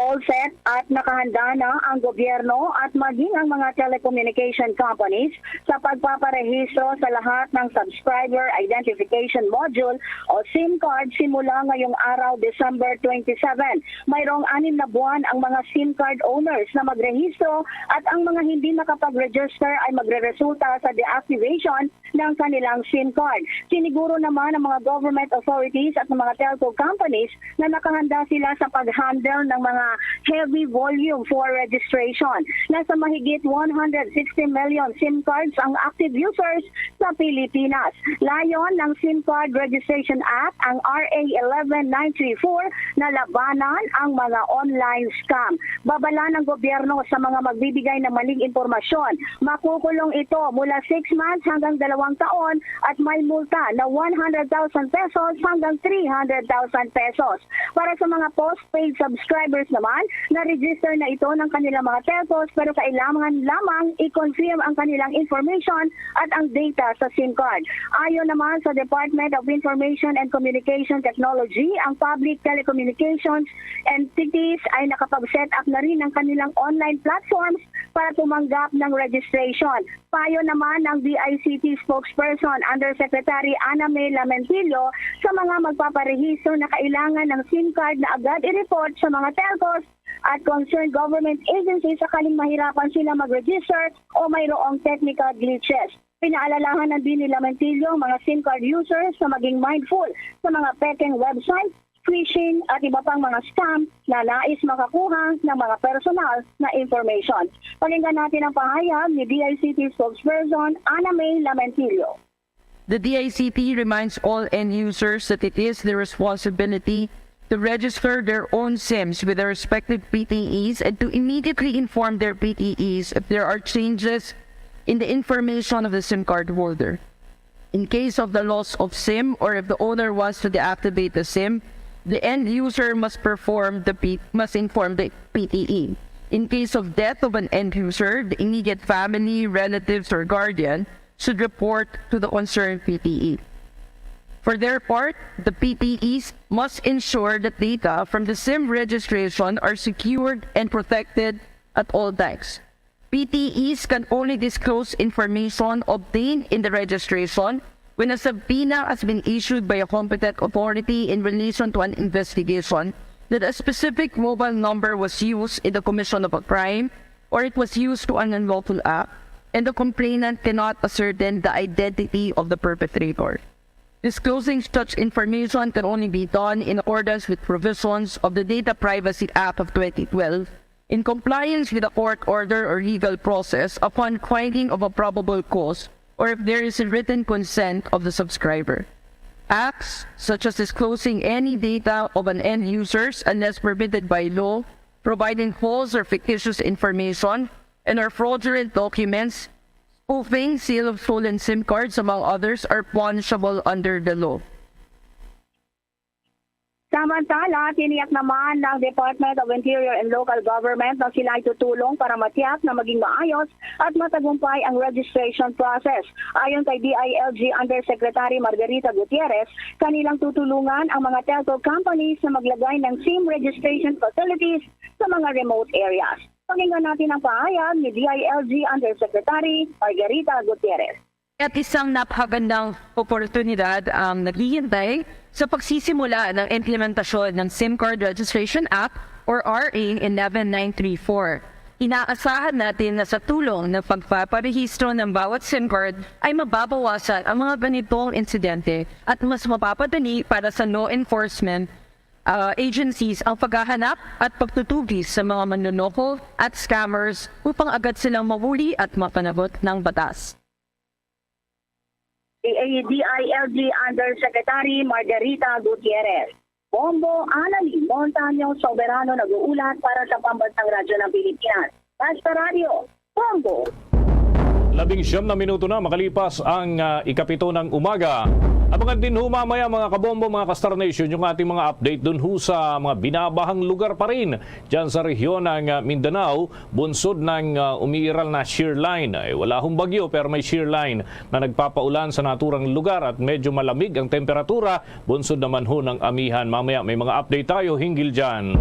All set at nakahanda na ang gobyerno at maging ang mga telecommunication companies sa pagpaparehistro sa lahat ng Subscriber Identification Module o SIM card simula ngayong araw, December twenty-seven. Mayroong anim na buwan ang mga SIM card owners na magrehistro at ang mga hindi nakapag-register ay magreresulta sa deactivation ng kanilang SIM card. Siniguro naman ang mga government authorities at ng mga telco companies na nakahanda sila sa pag-handle ng mga heavy volume for registration. Nasa mahigit one hundred sixty million SIM cards ang active users sa Pilipinas. Layon ng SIM Card Registration Act, ang R A eleven nine three four, na labanan ang mga online scam. Babala ng gobyerno sa mga magbibigay ng maling impormasyon. Makukulong ito mula six months hanggang dalawang taon at may multa na one hundred thousand pesos hanggang three hundred thousand pesos. Para sa mga postpaid subscribers na man, na-register na ito ng kanilang mga telcos, pero kailangan lamang i-confirm ang kanilang information at ang data sa SIM card. Ayon naman sa Department of Information and Communication Technology, ang public telecommunications entities ay nakapag-set up na rin ng kanilang online platforms para tumanggap ng registration. Payo naman ng D I C T spokesperson Undersecretary Ana May Lamentillo sa mga magpaparehistro na kailangan ng SIM card na agad i-report sa mga telcos at concerned government agencies sakaling mahirapan sila mag-register o mayroong technical glitches. Pinaalalahanan din ni Lamentillo ang mga SIM card users na maging mindful sa mga pekeng website, phishing at iba pang mga scam na nais makakuha ng mga personal na information. Pakinggan natin ang pahayag ni D I C T spokesperson Ana May Lamentillo. The D I C T reminds all end users that it is their responsibility to register their own SIMs with their respective P T Es and to immediately inform their P T Es if there are changes in the information of the SIM card holder. In case of the loss of SIM or if the owner wants to deactivate the SIM, the end user must perform the P- must inform the P T E. In case of death of an end user, the immediate family, relatives, or guardian should report to the concerned P T E. For their part, the P T Es must ensure that data from the SIM registration are secured and protected at all times. P T Es can only disclose information obtained in the registration when a subpoena has been issued by a competent authority in relation to an investigation that a specific mobile number was used in the commission of a crime or it was used to an unlawful act, and the complainant cannot ascertain the identity of the perpetrator. Disclosing such information can only be done in accordance with provisions of the Data Privacy Act of twenty twelve, in compliance with a court order or legal process upon finding of a probable cause or if there is a written consent of the subscriber. Acts such as disclosing any data of an end users unless permitted by law, providing false or fictitious information, and or fraudulent documents, spoofing, sale of stolen SIM cards, among others, are punishable under the law. Samantala, tiniyak naman ng Department of Interior and Local Government na sila ay tutulong para matiyak na maging maayos at matagumpay ang registration process. Ayon kay D I L G Undersecretary Margarita Gutierrez, kanilang tutulungan ang mga telco companies na maglagay ng SIM registration facilities sa mga remote areas. Pakinggan natin ang pahayag ni D I L G Undersecretary Margarita Gutierrez. At isang napakagandang oportunidad ang naghihintay sa pagsisimula ng implementasyon ng SIM Card Registration Act or R A eleven nine three four. Inaasahan natin na sa tulong ng pagpaparehistro ng bawat SIM card ay mababawasan ang mga ganitong insidente at mas mapapadali para sa law enforcement ah, agencies ang paghahanap at pagtutugis sa mga manloloko at scammers upang agad silang mahuli at mapanagot ng batas. D I L G Undersecretary Margarita Gutierrez. Bombo, Annalie Montaño Soberano nag-uulat para sa Pambansang Radyo ng Pilipinas. Basta Radyo, Bombo. Labing siyam na minuto na makalipas ang ah, ikapito ng umaga. Abangan din ho mamaya, mga kabombo, mga ka-Star Nation, yung ating mga update dun ho sa mga binabahang lugar pa rin dyan sa rehiyon ng ah, Mindanao, bunsod ng ah, umiiral na shear line. Eh, wala hong bagyo pero may shear line na nagpapaulan sa naturang lugar at medyo malamig ang temperatura, bunsod naman ho ng amihan. Mamaya may mga update tayo hinggil dyan.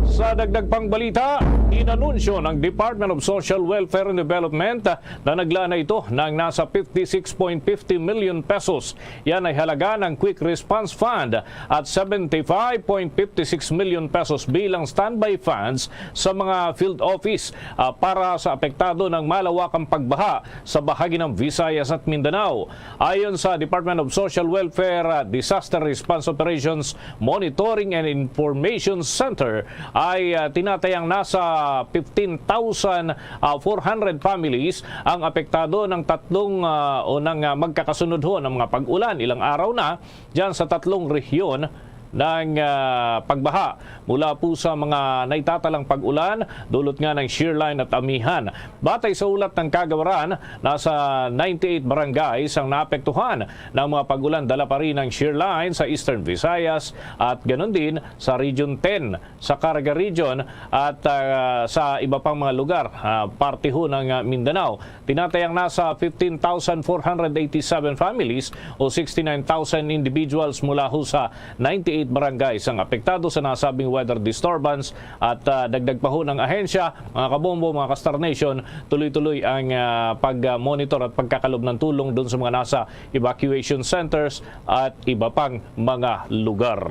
Sa dagdag pang balita, inanunsyo ng Department of Social Welfare and Development na naglaan na ito ng nasa fifty-six point fifty million pesos. Yan ay halaga ng Quick Response Fund at seventy-five point fifty-six million pesos bilang standby funds sa mga field office ah, para sa apektado ng malawakang pagbaha sa bahagi ng Visayas at Mindanao. Ayon sa Department of Social Welfare, ah, Disaster Response Operations Monitoring and Information Center, ay ah, tinatayang nasa fifteen thousand four hundred families ang apektado ng tatlong ah, o ng ah, magkakasunod ho ng mga pag-ulan ilang araw na dyan sa tatlong rehiyon ng, ah, pagbaha mula po sa mga naitatalang pag-ulan, dulot nga ng shear line at amihan. Batay sa ulat ng Kagawaran, nasa ninety-eight barangays ang naapektuhan ng mga pag-ulan, dala pa rin ang shear line sa Eastern Visayas at ganun din sa Region ten, sa Caraga Region at, ah, sa iba pang mga lugar, ah, parte ho ng, ah, Mindanao. Tinatayang nasa fifteen thousand four hundred eighty-seven families o sixty-nine thousand individuals mula ho sa ninety-eight barangays ang apektado sa nasabing weather disturbance at, ah, dagdag pa ho ng ahensya, mga kabombo, mga ka-Star Nation, tuloy-tuloy ang, ah, pag-monitor at pagkakalob ng tulong doon sa mga nasa evacuation centers at iba pang mga lugar.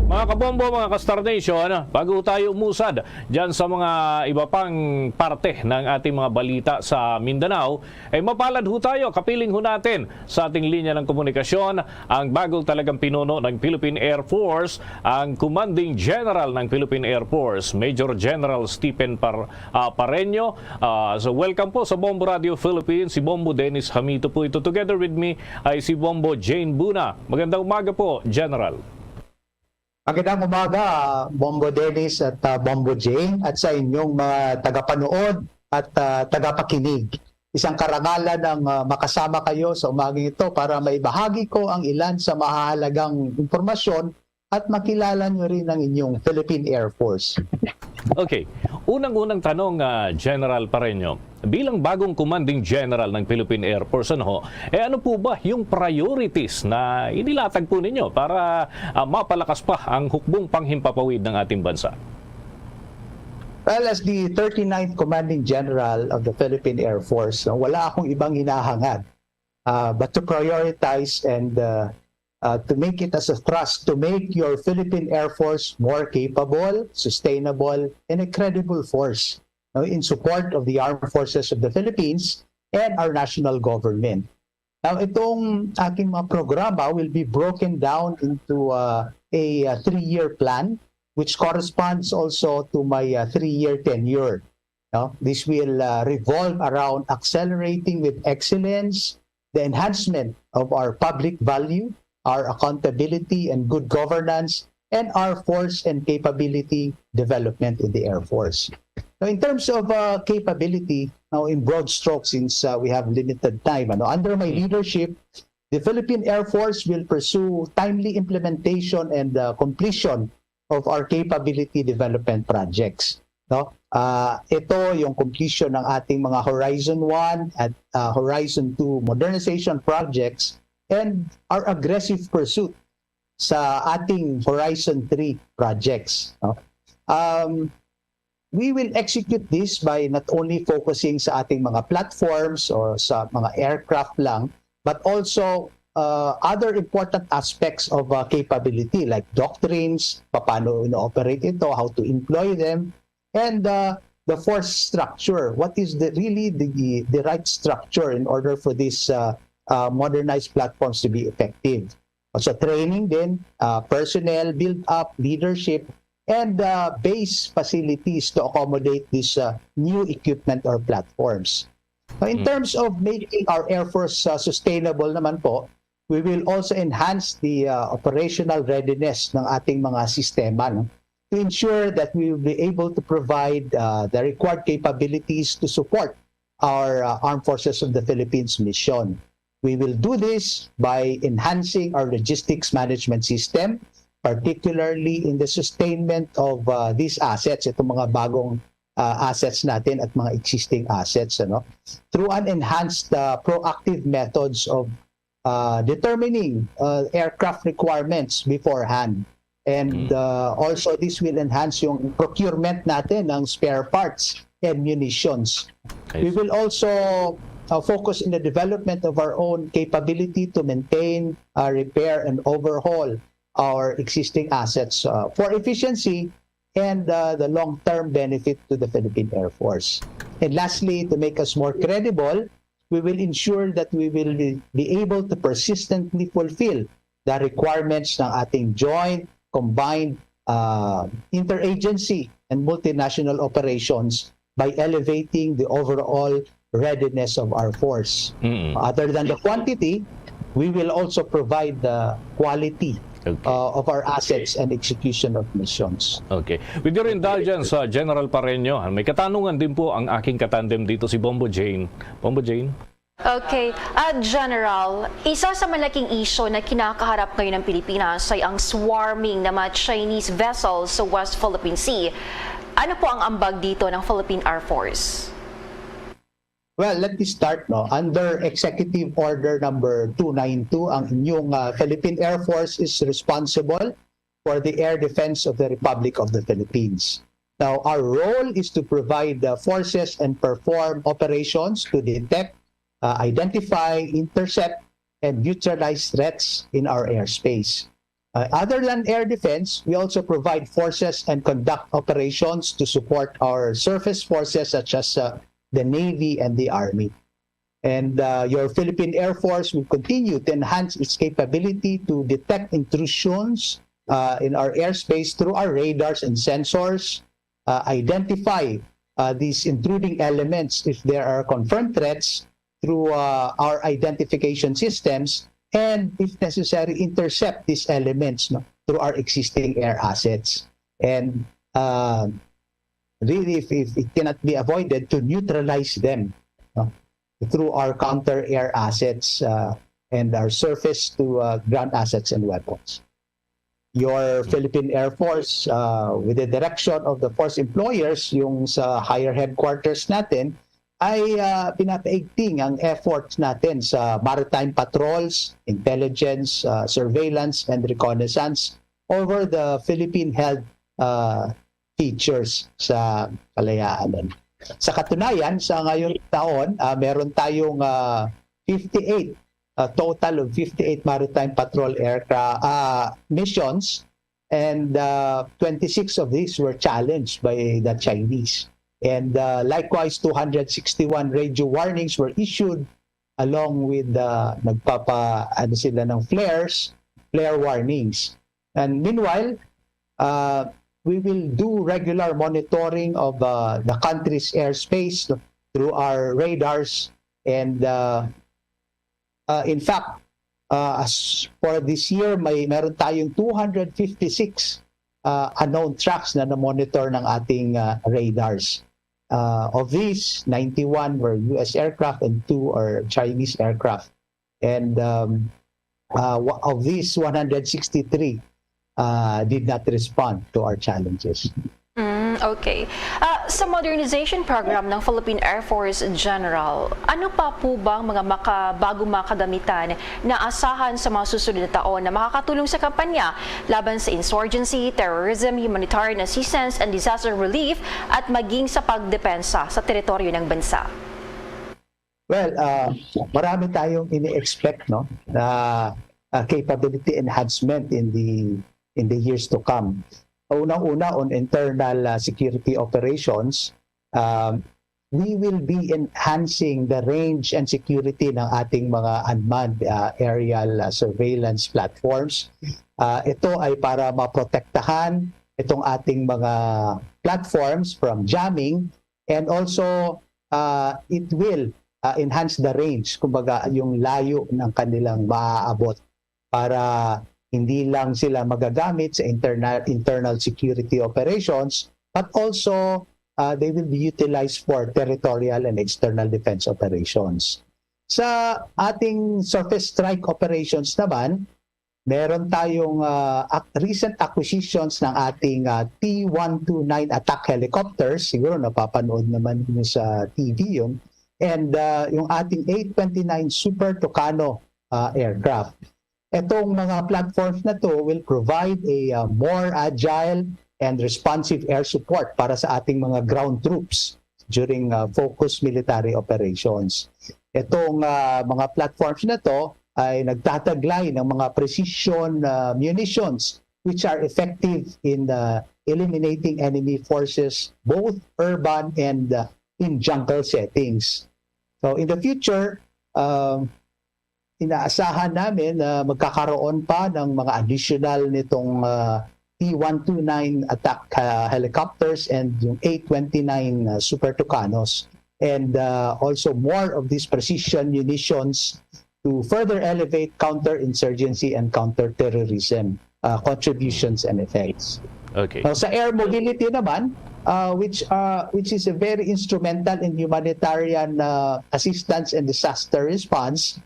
Mga kabombo, mga ka-Star Nation, bago tayo umusad dyan sa mga iba pang parte ng ating mga balita sa Mindanao, ay mapalad ho tayo, kapiling ho natin sa ating linya ng komunikasyon ang bagong talagang pinuno ng Philippine Air Force, ang Commanding General ng Philippine Air Force, Major General Stephen Par-, ah, Pareño. Ah, so welcome po sa Bombo Radio Philippines, si Bombo Dennis Hamito po ito. Together with me ay si Bombo Jane Buna. Magandang umaga po, General. Magandang umaga, Bombo Dennis at, ah, Bombo Jane, at sa inyong mga tagapanood at, ah, tagapakinig. Isang karangalan ng, ah, makasama kayo sa umaging ito para maibahagi ko ang ilan sa mahahalagang impormasyon at makilala nyo rin ang inyong Philippine Air Force. Okay. Unang-unang tanong, ah, General Pareño. Bilang bagong Commanding General ng Philippine Air Force, ano ho, eh, ano po ba yung priorities na inilatag po ninyo para, ah, mapalakas pa ang hukbong panghimpapawid ng ating bansa? Well, as the thirty-ninth Commanding General of the Philippine Air Force, no, wala akong ibang hinahangad, ah, but to prioritize and, ah, ah, to make it as a thrust to make your Philippine Air Force more capable, sustainable, and a credible force, no, in support of the armed forces of the Philippines and our national government. Now, itong aking mga programa will be broken down into, uh, a, uh, three-year plan, which corresponds also to my, uh, three-year tenure. No? This will, uh, revolve around accelerating with excellence the enhancement of our public value, our accountability and good governance, and our force and capability development in the Air Force. Now, in terms of, uh, capability, now in broad strokes, since, uh, we have limited time, ano, under my leadership, the Philippine Air Force will pursue timely implementation and, uh, completion of our capability development projects, no? Ah, ito yung completion ng ating mga Horizon one at, ah, Horizon two modernization projects and our aggressive pursuit sa ating Horizon three projects, no? Um, we will execute this by not only focusing sa ating mga platforms o sa mga aircraft lang, but also, uh, other important aspects of, uh, capability like doctrines, paano ino-operate ito, how to employ them, and, uh, the force structure. What is the, really the, the right structure in order for these, uh, uh, modernized platforms to be effective? So training din, uh, personnel, build up, leadership, and, uh, base facilities to accommodate this, uh, new equipment or platforms. Now, in terms of making our Air Force, uh, sustainable naman po, we will also enhance the, uh, operational readiness ng ating mga sistema, no? To ensure that we will be able to provide, uh, the required capabilities to support our, uh, Armed Forces of the Philippines mission. We will do this by enhancing our logistics management system, particularly in the sustainment of, uh, these assets, itong mga bagong, uh, assets natin at mga existing assets, ano, through an enhanced, uh, proactive methods of, uh, determining, uh, aircraft requirements beforehand. And, uh, also, this will enhance yung procurement natin ng spare parts and munitions. I We see. will also, uh, focus in the development of our own capability to maintain, uh, repair, and overhaul our existing assets, uh, for efficiency and, uh, the long-term benefit to the Philippine Air Force. And lastly, to make us more credible, we will ensure that we will be, be able to persistently fulfill the requirements ng ating joint, combined, uh, interagency and multinational operations by elevating the overall readiness of our force. Mm. Other than the quantity, we will also provide the quality Okay. uh, of our assets and execution of missions. Okay. With your indulgence, uh, General Pareño, may katanungan din po ang aking katandem dito, si Bombo Jane. Bombo Jane? Okay. Ah, General, isa sa malaking isyu na kinakaharap ngayon ng Pilipinas ay ang swarming ng mga Chinese vessels sa West Philippine Sea. Ano po ang ambag dito ng Philippine Air Force? Well, let me start, no. Under Executive Order number two nine two, ang inyong uh, Philippine Air Force is responsible for the air defense of the Republic of the Philippines. Now, our role is to provide the forces and perform operations to detect, uh, identify, intercept, and neutralize threats in our airspace. Uh, other than air defense, we also provide forces and conduct operations to support our surface forces such as uh, the Navy and the Army. And uh, your Philippine Air Force will continue to enhance its capability to detect intrusions uh, in our airspace through our radars and sensors, uh, identify uh, these intruding elements if there are confirmed threats through uh, our identification systems, and if necessary, intercept these elements, no, through our existing air assets. And uh, really, if, if it cannot be avoided, to neutralize them, no, through our counter air assets uh, and our surface to uh, ground assets and weapons. Your Philippine Air Force, uh, with the direction of the force employers, yung sa higher headquarters natin, ay uh, pinapaigting ang efforts natin sa maritime patrols, intelligence, uh, surveillance, and reconnaissance over the Philippine-held uh, features sa kalayaan. Sa katunayan, sa ngayong taon, uh, meron tayong uh, fifty-eight, a total of fifty-eight maritime patrol aircraft uh, missions, and uh, twenty-six of these were challenged by the Chinese. And uh, likewise, two hundred sixty-one radio warnings were issued along with the nagpapa ano sila ng flares, flare warnings. And meanwhile, uh, we will do regular monitoring of uh, the country's airspace through our radars and uh, uh, in fact, uh, as for this year, may meron tayong two hundred fifty-six uh, unknown tracks na na-monitor ng ating uh, radars. Uh, of these, ninety-one were U S aircraft and two are Chinese aircraft. And um, uh, wa- of these, one hundred sixty-three uh, did not respond to our challenges. Mm, okay. Ah, sa modernization program ng Philippine Air Force, General, ano pa po bang mga maka, bagong mga kagamitan na asahan sa mga susunod na taon na makakatulong sa kampanya laban sa insurgency, terrorism, humanitarian assistance, and disaster relief at maging sa pagdepensa sa teritoryo ng bansa? Well, uh, marami tayong ini-expect, no, na uh, capability enhancement in the in the years to come. Unang-una, on internal uh, security operations, um, we will be enhancing the range and security ng ating mga unmanned uh, aerial uh, surveillance platforms. Uh, ito ay para maprotektahan itong ating mga platforms from jamming, and also uh, it will uh, enhance the range, kumbaga yung layo ng kanilang maaabot para hindi lang sila magagamit sa internal internal security operations, but also uh, they will be utilized for territorial and external defense operations. Sa ating surface strike operations naman, meron tayong uh, recent acquisitions ng ating uh, T one two nine attack helicopters. Siguro napapanood naman niyo sa T V yun. And uh, yung ating eight twenty-nine Super Tucano uh, aircraft. Itong mga platforms na to will provide a uh, more agile and responsive air support para sa ating mga ground troops during uh, focused military operations. Itong uh, mga platforms na to ay nagtataglay ng mga precision uh, munitions which are effective in uh, eliminating enemy forces both urban and uh, in jungle settings. So in the future, uh, inaasahan namin na magkakaroon pa ng mga additional nitong uh, T one two nine attack uh, helicopters and yung eight twenty-nine uh, Super Tucanos, and uh, also more of these precision munitions to further elevate counterinsurgency and counterterrorism. uh, contributions and effects. Okay. Now, sa air mobility naman, uh, which uh, which is a very instrumental in humanitarian uh, assistance and disaster response,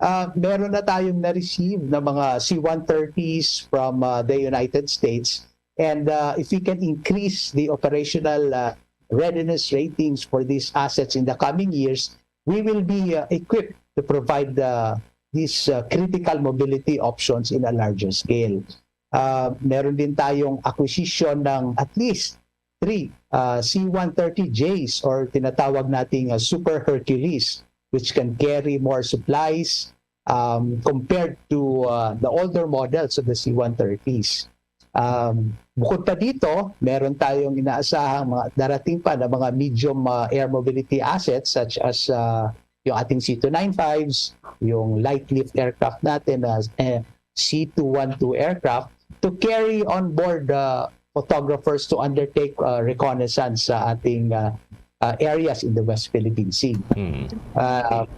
uh, meron na tayong na-receive na mga C one thirties from uh, the United States. And uh, if we can increase the operational uh, readiness ratings for these assets in the coming years, we will be uh, equipped to provide uh, these uh, critical mobility options in a larger scale. Uh, meron din tayong acquisition ng at least three uh, C one thirty Js, or tinatawag nating uh, Super Hercules, which can carry more supplies um, compared to uh, the older models of the C one thirties. Um, bukod pa dito, meron tayong inaasahang mga darating pa na mga medium uh, air mobility assets, such as uh, yung ating C two ninety-fives, yung light lift aircraft natin na uh, C two twelve aircraft, to carry on board uh, photographers to undertake uh, reconnaissance sa ating uh, uh, areas in the West Philippine Sea. Mm. Uh,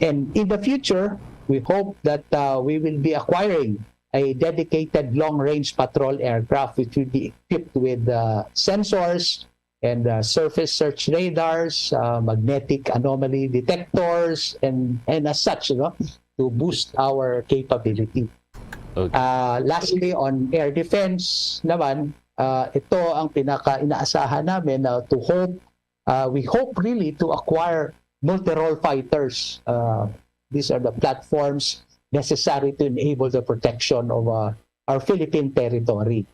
and in the future, we hope that uh, we will be acquiring a dedicated long-range patrol aircraft, which will be equipped with uh, sensors and uh, surface search radars, uh, magnetic anomaly detectors, and and as such, you know, to boost our capability. Okay. Uh, lastly, on air defense naman, uh, ito ang pinaka inaasahan namin na to hope, uh, we hope really to acquire multi-role fighters. Uh, these are the platforms necessary to enable the protection of uh, our Philippine territory.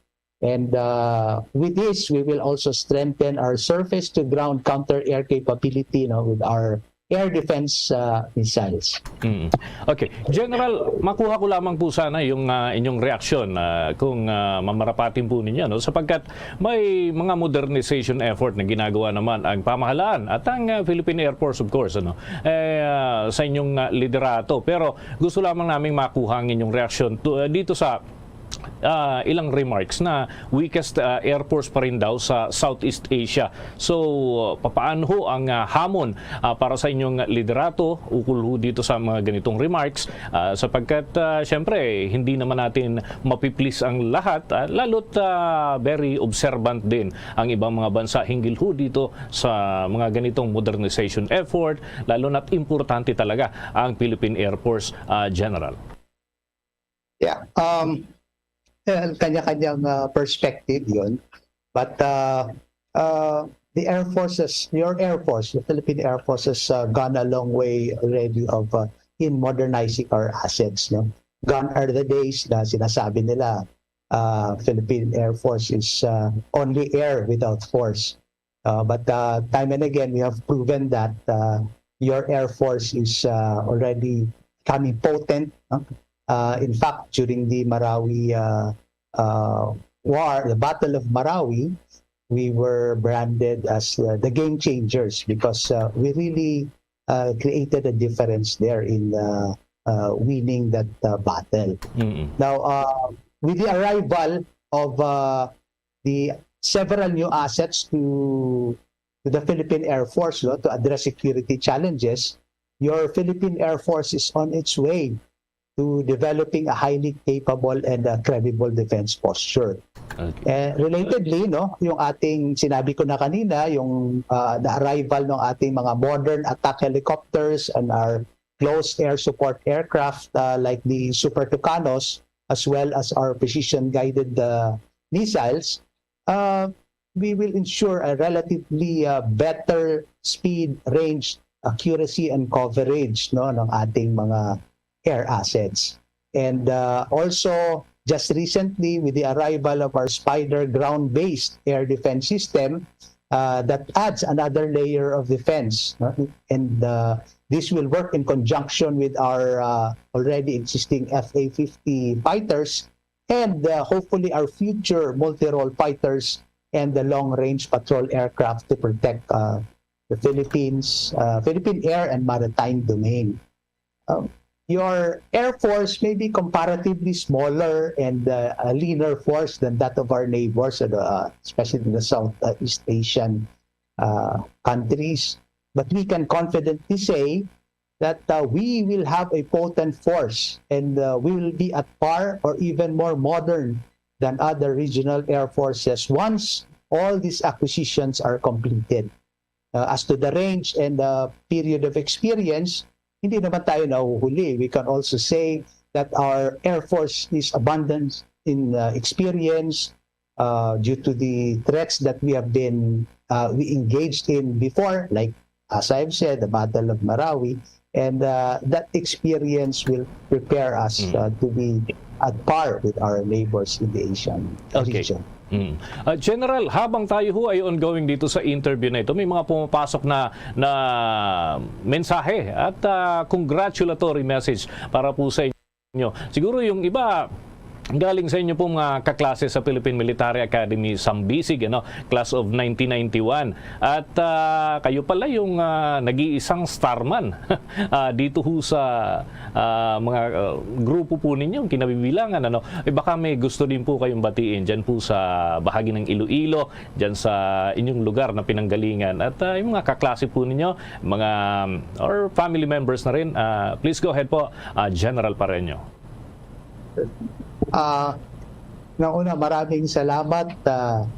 And uh, with this, we will also strengthen our surface-to-ground counter-air capability, you know, with our air defense uh, missiles. Mm. Okay. General, makuha ko lamang po sana yung ah, inyong reaksyon ah, kung ah, mamarapatin po ninyo, no, sapagkat may mga modernization effort na ginagawa naman ang pamahalaan at ang ah, Philippine Air Force, of course, ano, eh, ah, sa inyong ah, liderato. Pero gusto lamang naming makuha ang inyong reaksyon to- ah, dito sa ah, ilang remarks na weakest ah, air force pa rin daw sa Southeast Asia. So, papaano ho ang ah, hamon ah, para sa inyong liderato ukol ho dito sa mga ganitong remarks? Ah, sapagkat ah, syempre, hindi naman natin mapiplease ang lahat, ah, lalo't ah, very observant din ang ibang mga bansa hinggil ho dito sa mga ganitong modernization effort, lalo na't importante talaga ang Philippine Air Force, ah, General. Yeah. Um, eh, kanya-kanyang uh, perspective yon. But uh, uh, the Air Force has, your Air Force, the Philippine Air Force has uh, gone a long way already of uh, in modernizing our assets. No? Gone are the days na sinasabi nila uh, Philippine Air Force is uh, only air without force. Uh, but uh, time and again, we have proven that uh, your Air Force is uh, already becoming potent. No? Uh, in fact, during the Marawi uh, uh, War, the Battle of Marawi, we were branded as uh, the game changers because uh, we really uh, created a difference there in uh, uh, winning that uh, battle. Mm-mm. Now, uh, with the arrival of uh, the several new assets to to the Philippine Air Force, no, to address security challenges, your Philippine Air Force is on its way to developing a highly capable and uh, credible defense posture. Okay. Eh, relatedly, no, yung ating sinabi ko na kanina, yung uh, the arrival ng ating mga modern attack helicopters and our close air support aircraft uh, like the Super Tucanos, as well as our precision guided uh, missiles, uh, we will ensure a relatively uh, better speed, range, accuracy, and coverage, no, ng ating mga air assets. And uh, also, just recently, with the arrival of our Spider ground-based air defense system, uh, that adds another layer of defense. No? And uh, this will work in conjunction with our uh, already existing F A fifty fighters and uh, hopefully our future multi-role fighters and the long-range patrol aircraft to protect uh, the Philippines, uh, Philippine air and maritime domain. Um, your air force may be comparatively smaller and uh, a leaner force than that of our neighbors, uh, especially in the Southeast Asian uh, countries. But we can confidently say that uh, we will have a potent force and uh, we will be at par or even more modern than other regional air forces once all these acquisitions are completed. Uh, as to the range and the period of experience, hindi naman tayo nahuhuli. We can also say that our Air Force is abundant in uh, experience uh, due to the threats that we have been uh, we engaged in before, like as I've said, the Battle of Marawi, and uh, that experience will prepare us Mm. uh, to be at par with our neighbors in the Asian Okay. region. Mm. Uh, General, habang tayo ho ay ongoing dito sa interview na ito, may mga pumapasok na, na mensahe at uh, congratulatory message para po sa inyo. Siguro yung iba, galing sa inyo pong mga kaklase sa Philippine Military Academy, Sambisig, ano, class of nineteen ninety-one. At uh, kayo pala yung uh, nag-iisang starman uh, dito ho sa uh, mga uh, grupo po ninyo, kinabibilangan. Ano? Eh, baka may gusto din po kayong batiin dyan po sa bahagi ng Iloilo, dyan sa inyong lugar na pinanggalingan. At uh, yung mga kaklase po ninyo, mga um, or family members na rin, uh, please go ahead po, uh, General Pareño. Ah, nauna, maraming salamat ah,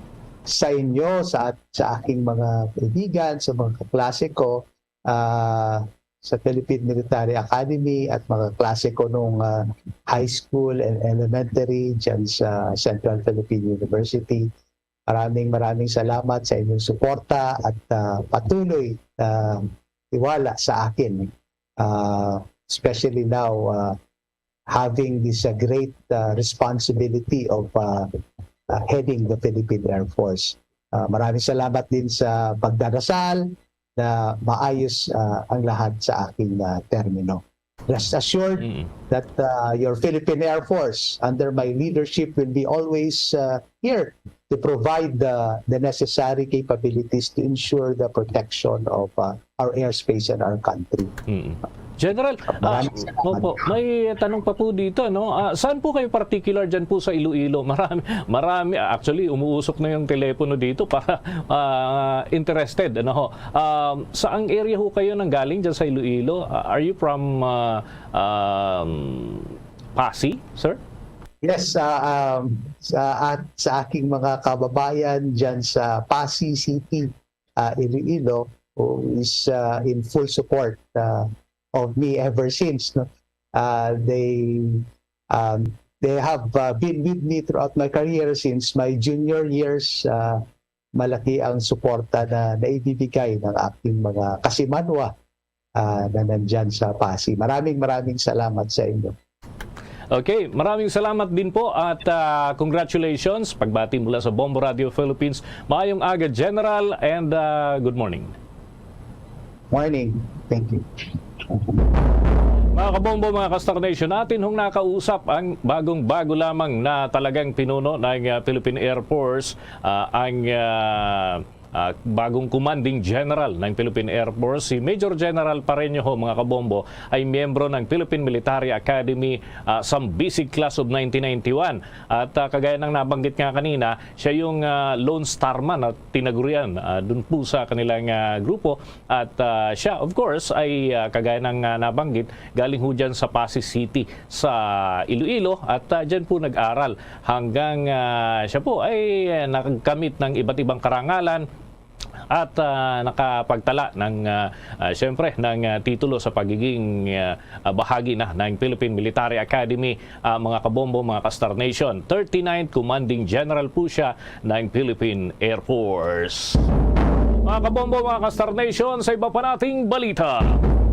sa inyo, sa, sa aking mga kaibigan, sa mga kaklase ko ah, sa Philippine Military Academy at mga kaklase ko nung ah, high school and elementary dyan sa Central Philippine University. Maraming, maraming salamat sa inyong suporta at ah, patuloy na tiwala sa akin. Ah, especially now, ah, having this uh, great uh, responsibility of uh, uh, heading the Philippine Air Force. Uh, maraming salamat din sa pagdarasal na maayos uh, ang lahat sa aking uh, termino. Rest assured Mm. that uh, your Philippine Air Force under my leadership will be always uh, here to provide the, the necessary capabilities to ensure the protection of uh, our airspace and our country. Mm. General, ah, Maraming salamat. Opo, may tanong pa po dito, no? Ah, saan po kayo particular dyan po sa Iloilo? Marami, marami, ah, actually, umuusok na yung telepono dito para ah, interested, ano ho? Um, saang area ho kayo nanggaling dyan sa Iloilo? Ah, are you from ah, um, Passi, sir? Yes, ah, um, sa, at sa aking mga kababayan dyan sa Passi City, ah, Iloilo, who is ah, in full support ah, of me ever since. No? Ah, they um, they have ah, been with me throughout my career since my junior years. Ah, malaki ang suporta na naibibigay ng aking mga kasimanwa ah, na nandyan sa Passi. Maraming, maraming salamat sa inyo. Okay, maraming salamat din po at ah, congratulations. Pagbati mula sa Bombo Radio Philippines. Maayong aga, General, and ah, good morning. Morning. Thank you. Mga kabombo, mga ka-Star Nation, atin hong nakausap ang bagong-bago lamang na talagang pinuno ng ah, Philippine Air Force, ah, ang ah, ah, bagong commanding general ng Philippine Air Force, si Major General Pareño ho, mga kabombo, ay miyembro ng Philippine Military Academy ah, Sambisig Class of nineteen ninety-one. At ah, kagaya ng nabanggit nga kanina, siya yung ah, Lone Starman at tinagurian ah, dun po sa kanilang ah, grupo. At ah, siya, of course, ay ah, kagaya ng ah, nabanggit, galing ho dyan sa Passi City sa Iloilo. At ah, dyan po nag-aral hanggang ah, siya po ay ah, nagkamit ng iba't ibang karangalan at ah, nakapagtala ng, ah, ah, siyempre, ng ah, titulo sa pagiging ah, ah, bahagi na ng Philippine Military Academy, ah, mga kabombo, mga ka-Star Nation. Thirty-ninth Commanding General po siya ng Philippine Air Force. Mga kabombo, mga ka-Star Nation, sa iba pa nating balita.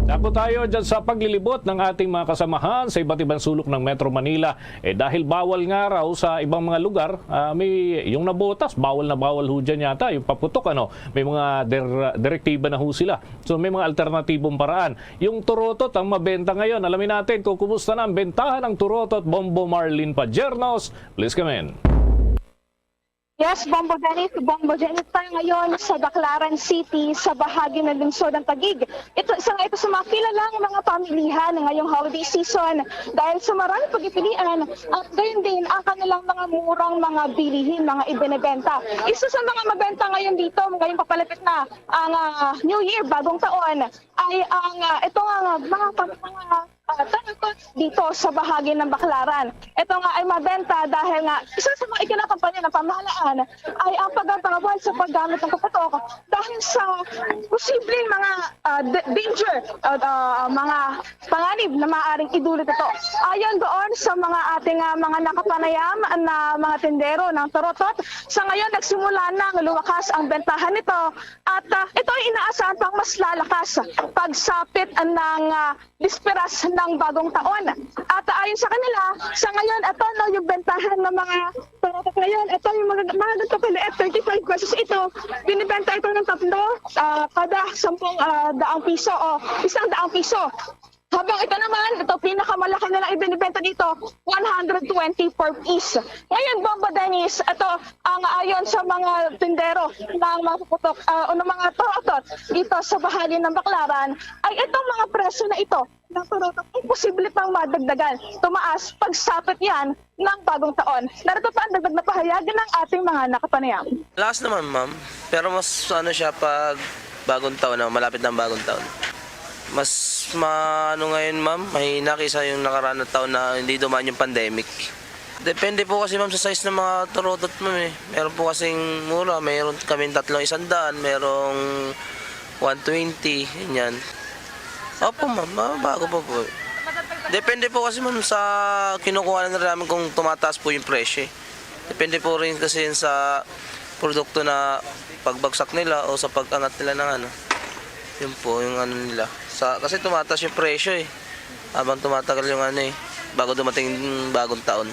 Dako tayo dyan sa paglilibot ng ating mga kasamahan sa iba't ibang sulok ng Metro Manila. Eh, dahil bawal nga raw sa ibang mga lugar, ah, may, yung nabotas, bawal na bawal ho dyan yata, yung paputok, ano, may mga der- direktiba na ho sila. So, may mga alternatibong paraan. Yung turotot ang mabenta ngayon. Alamin natin kung kumusta na ang bentahan ng turotot. Bombo Marlin Pajernos, please come in. Yes, Bombo Dennis, Bombo Jenny, tayo ngayon sa Baclaran City, sa bahagi ng lungsod ng Taguig. Ito, isa nga ito sa mga kilalang mga pamilihan ngayong holiday season dahil sa marami pagpipilian at gayon din ang kanilang mga murang mga bilihin, mga ibinebenta. Isa sa mga mabenta ngayon dito, ngayong papalapit na ang ah, New Year, bagong taon, ay ang ah, ito nga mga pam- mga ah, tanutot dito sa bahagi ng Baclaran. Ito nga ay mabenta dahil nga isa sa mga ikinakampanya ng pamahalaan ay ang pagbabawal sa paggamit ng paputok dahil sa posibleng mga ah, d- danger at ah, mga panganib na maaaring idulot ito. Ayon doon sa mga ating ah, mga nakapanayam na mga tindero ng Torotot, sa ngayon nagsimula nang lumakas ang bentahan nito at ah, ito ay inaasahan pang mas lalakas pagsapit ng ah, bisperas ng bagong taon. At ayon sa kanila, sa ngayon, ito no, yung bentahan ng mga Torotot ngayon, ito yung mga, mga ganito kaliit, thirty-five pesos ito. Binibenta ito ng tatlo, ah, kada sampung ah, daang piso o isang daang piso. Habang ito naman, ito pinakamalaki nilang ibinibenta dito, one hundred twenty per piece. Ngayon, Bombo Dennis, ito ang ayon sa mga tindero ng mga putok ah, o ng mga Torotot dito sa bahagi ng Baclaran, ay itong mga presyo na ito ng Torotot ay posible pang madagdagan. Tumaas pagsapit yan ng bagong taon. Narito pa ang dagdag na pahayag ng ating mga nakapanayam. Lakas naman, ma'am. Pero mas ano siya pag bagong taon na, malapit na ang bagong taon. Mas maano ngayon, ma'am, mahina kaysa yung nakaraan na taon na hindi dumaan yung pandemic. Depende po kasi, ma'am, sa size ng mga Torotot, ma'am, eh. Meron po kasing mura, meron kaming tatlong isandaan, merong one twenty, ganyan. Opo, ma'am, mababago po po. Depende po kasi, ma'am, sa kinukuha na namin kung tumataas po yung presyo, eh. Depende po rin kasi yun sa produkto na pagbagsak nila o sa pag-angat nila ng ano. Yun po yung ano nila. Sa, kasi tumataas yung presyo, eh. Habang tumatagal yung ano, eh, bago dumating yung bagong taon.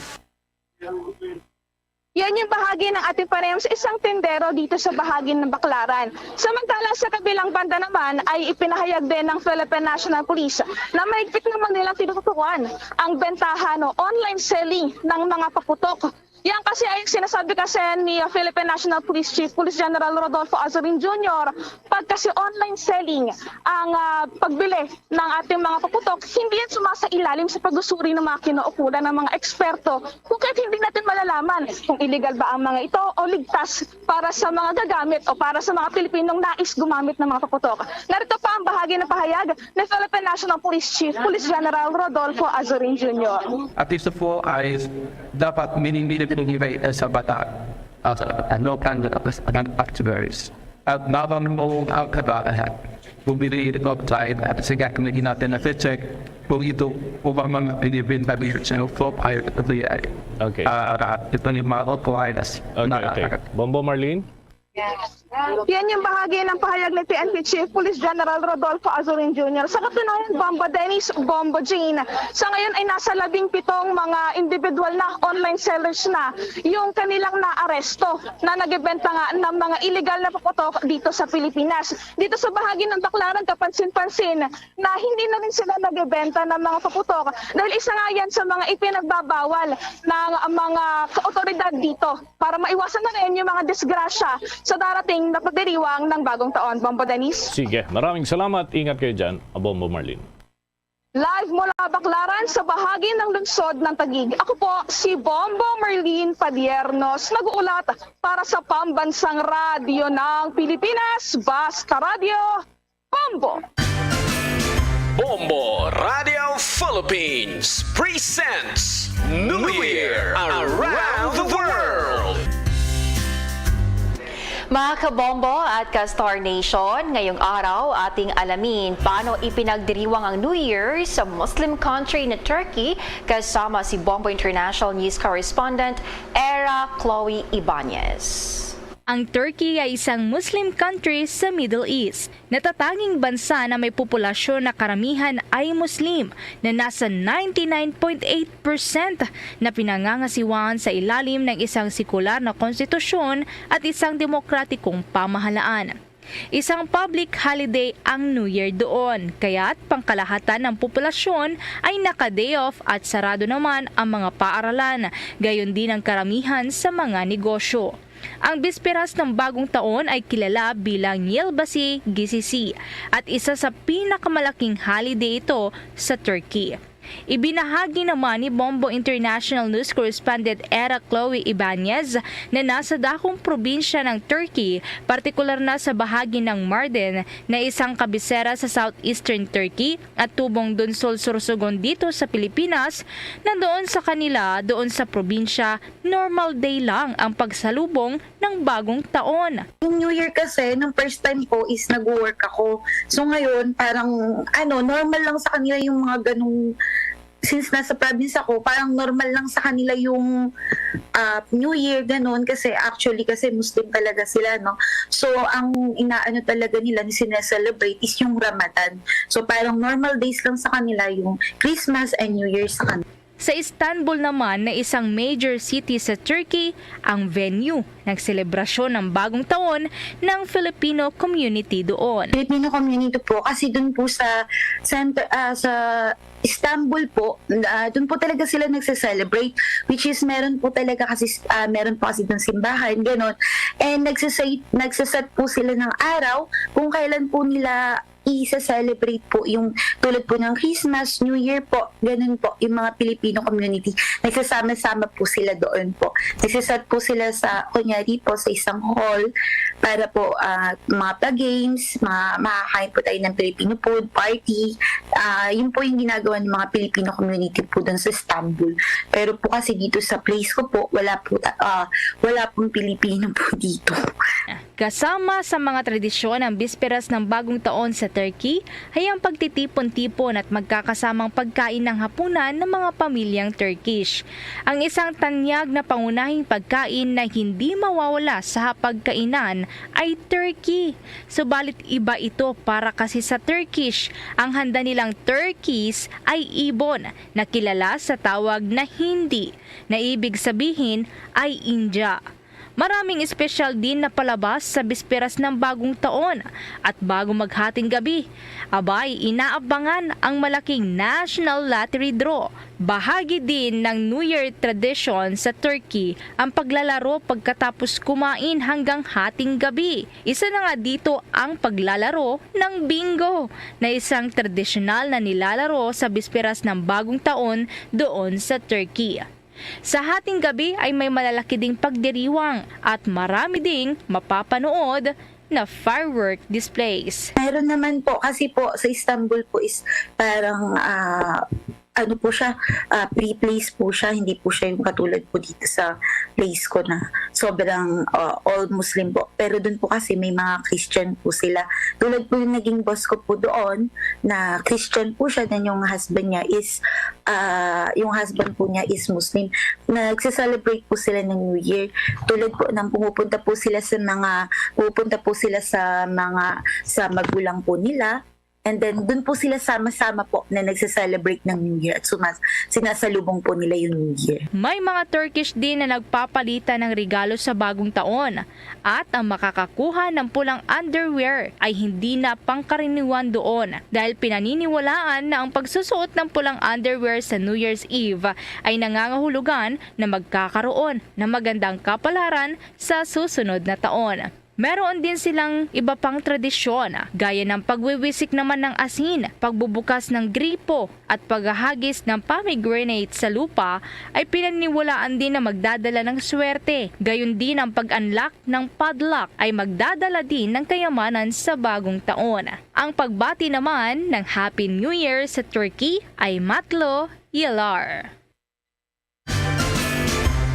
Yan yung bahagi ng ating panayam sa isang tindero dito sa bahagi ng Baclaran. Samantala, sa kabilang banda naman ay ipinahayag din ng Philippine National Police na mahigpit naman nilang tinututukan ang bentahan o online selling ng mga paputok. Yan kasi ay sinasabi kasi ni Philippine National Police Chief Police General Rodolfo Azorin Junior, pag kasi online selling ang ah, pagbili ng ating mga paputok, hindi yan sumasailalim sa pag-usuri ng mga kinaukulan ng mga eksperto, kung kaya't hindi natin malalaman kung illegal ba ang mga ito o ligtas para sa mga gagamit o para sa mga Pilipinong nais gumamit ng mga paputok. Narito pa ang bahagi ng pahayag ni Philippine National Police Chief Police General Rodolfo Azorin Junior. At isa po ay dapat minimilipin sa bata at ano kan actors. At dapat mo ang kabahan bumili of time at sigat na natin na check kung ito po bang mga binibenta dito sa P N P ay Okay. Ah, ito ni Maro Toilas. Okay, okay. Bombo Marlene? Yan yung bahagi ng pahayag ni P N P Chief Police General Rodolfo Azurin Junior. Sa katunayan, Bombo Dennis, Bombo Jean, sa ngayon ay nasa labing pitong mga individual na online sellers na yung kanilang naaresto na nagbebenta nga ng mga illegal na paputok dito sa Pilipinas. Dito sa bahagi ng Baclaran, kapansin-pansin na hindi na rin sila nagbebenta ng mga paputok dahil isa nga yan sa mga ipinagbabawal ng mga kaotoridad dito para maiwasan na rin yung mga disgrasya sa darating na pagdiriwang ng bagong taon. Bombo Dennis? Sige, maraming salamat. Ingat kayo dyan, Bombo Marlene. Live mula Baclaran sa bahagi ng lungsod ng Taguig. Ako po si Bombo Marlene Padiernos, nag-uulat para sa Pambansang Radyo ng Pilipinas, Basta Radyo, Bombo! Bombo Radio Philippines presents New Year Around the World. Mga kabombo at ka-Star Nation, ngayong araw ating alamin paano ipinagdiriwang ang New Year sa Muslim country na Turkey kasama si Bombo International News Correspondent Era Chloe Ibanez. Ang Turkey ay isang Muslim country sa Middle East. Natatanging bansa na may populasyon na karamihan ay Muslim na nasa ninety-nine point eight percent na pinangangasiwaan sa ilalim ng isang sekular na konstitusyon at isang demokratikong pamahalaan. Isang public holiday ang New Year doon, kaya't pangkalahatan ng populasyon ay naka-day off at sarado naman ang mga paaralan, gayon din ang karamihan sa mga negosyo. Ang bisperas ng Bagong Taon ay kilala bilang Yılbaşı Gecesi at isa sa pinakamalaking holiday ito sa Turkey. Ibinahagi naman ni Bombo International News Correspondent Era Chloe Ibanez na nasa dakong probinsya ng Turkey, partikular na sa bahagi ng Mardin na isang kabisera sa southeastern Turkey at tubong Donsol Sorsogon dito sa Pilipinas, na doon sa kanila, doon sa probinsya, normal day lang ang pagsalubong ng Bagong Taon. Yung New Year kasi, nung first time ko is nag-work ako. So ngayon, parang ano, normal lang sa kanila yung mga ganung, since nasa province ako, parang normal lang sa kanila yung ah, New Year, ganun. Kasi actually, kasi Muslim talaga sila, no? So, ang inaano talaga nila, ni sineselebrate is yung Ramadan. So, parang normal days lang sa kanila yung Christmas and New Year sa kanila. Sa Istanbul naman, na isang major city sa Turkey, ang venue ng selebrasyon ng Bagong Taon ng Filipino community doon. Filipino community po kasi dun po sa center, ah, sa Istanbul po, ah, dun po talaga sila nagse-celebrate, which is meron po talaga kasi, ah, meron po kasi dun simbahan, ganon. And nagsasay-, nagsaset po sila ng araw kung kailan po nila i-celebrate po yung tulad po ng Christmas, New Year po, ganun po, yung mga Filipino community. Nagsasama-sama po sila doon po. Nagsaset po sila sa, kunyari po, sa isang hall para po ah, mga pa-games, mga makakain po tayo ng Filipino food, party. Ah, yun po yung ginagawa ng mga Filipino community po doon sa Istanbul. Pero po kasi dito sa place ko po, wala po, ta- ah, wala pong Pilipino po dito. Kasama sa mga tradisyon ang bisperas ng Bagong Taon sa Turkey ay ang pagtitipon-tipon at magkakasamang pagkain ng hapunan ng mga pamilyang Turkish. Ang isang tanyag na pangunahing pagkain na hindi mawawala sa hapagkainan ay turkey. Subalit iba ito para kasi sa Turkish. Ang handa nilang turkeys ay ibon na kilala sa tawag na hindi, na ibig sabihin ay India. Maraming espesyal din na palabas sa bisperas ng Bagong Taon at bago maghating gabi, abay, inaabangan ang malaking National Lottery Draw. Bahagi din ng New Year tradisyon sa Turkey ang paglalaro pagkatapos kumain hanggang hating gabi. Isa na nga dito ang paglalaro ng bingo, na isang tradisyonal na nilalaro sa bisperas ng Bagong Taon doon sa Turkey. Sa hating gabi ay may malalaki ding pagdiriwang at marami ding mapapanood na firework displays. Meron naman po, kasi po sa Istanbul po is parang ah, ano po siya, ah, free place po siya, hindi po siya yung katulad po dito sa place ko na sobrang ah, all Muslim po. Pero doon po kasi may mga Christian po sila. Tulad po yung naging boss ko po doon na Christian po siya, then yung husband niya is ah, yung husband po niya is Muslim. Nagse-celebrate po sila ng New Year. Tulad po nang pumupunta po sila sa mga, pupunta po sila sa mga, sa magulang po nila. And then, dun po sila sama-sama po na nagse-celebrate ng New Year at sumas-, sinasalubong po nila yung New Year. May mga Turkish din na nagpapalitan ng regalo sa Bagong Taon, at ang makakakuha ng pulang underwear ay hindi na pangkaraniwan doon, dahil pinaniniwalaan na ang pagsusuot ng pulang underwear sa New Year's Eve ay nangangahulugan na magkakaroon ng magandang kapalaran sa susunod na taon. Meron din silang iba pang tradisyon, gaya ng pagwiwisik naman ng asin, pagbubukas ng gripo, at paghahagis ng pomegranate sa lupa, ay pinaniniwalaan din na magdadala ng swerte. Gayon din ang pag-unlock ng padlock ay magdadala din ng kayamanan sa bagong taon. Ang pagbati naman ng Happy New Year sa Turkey ay Matlo Yıllar.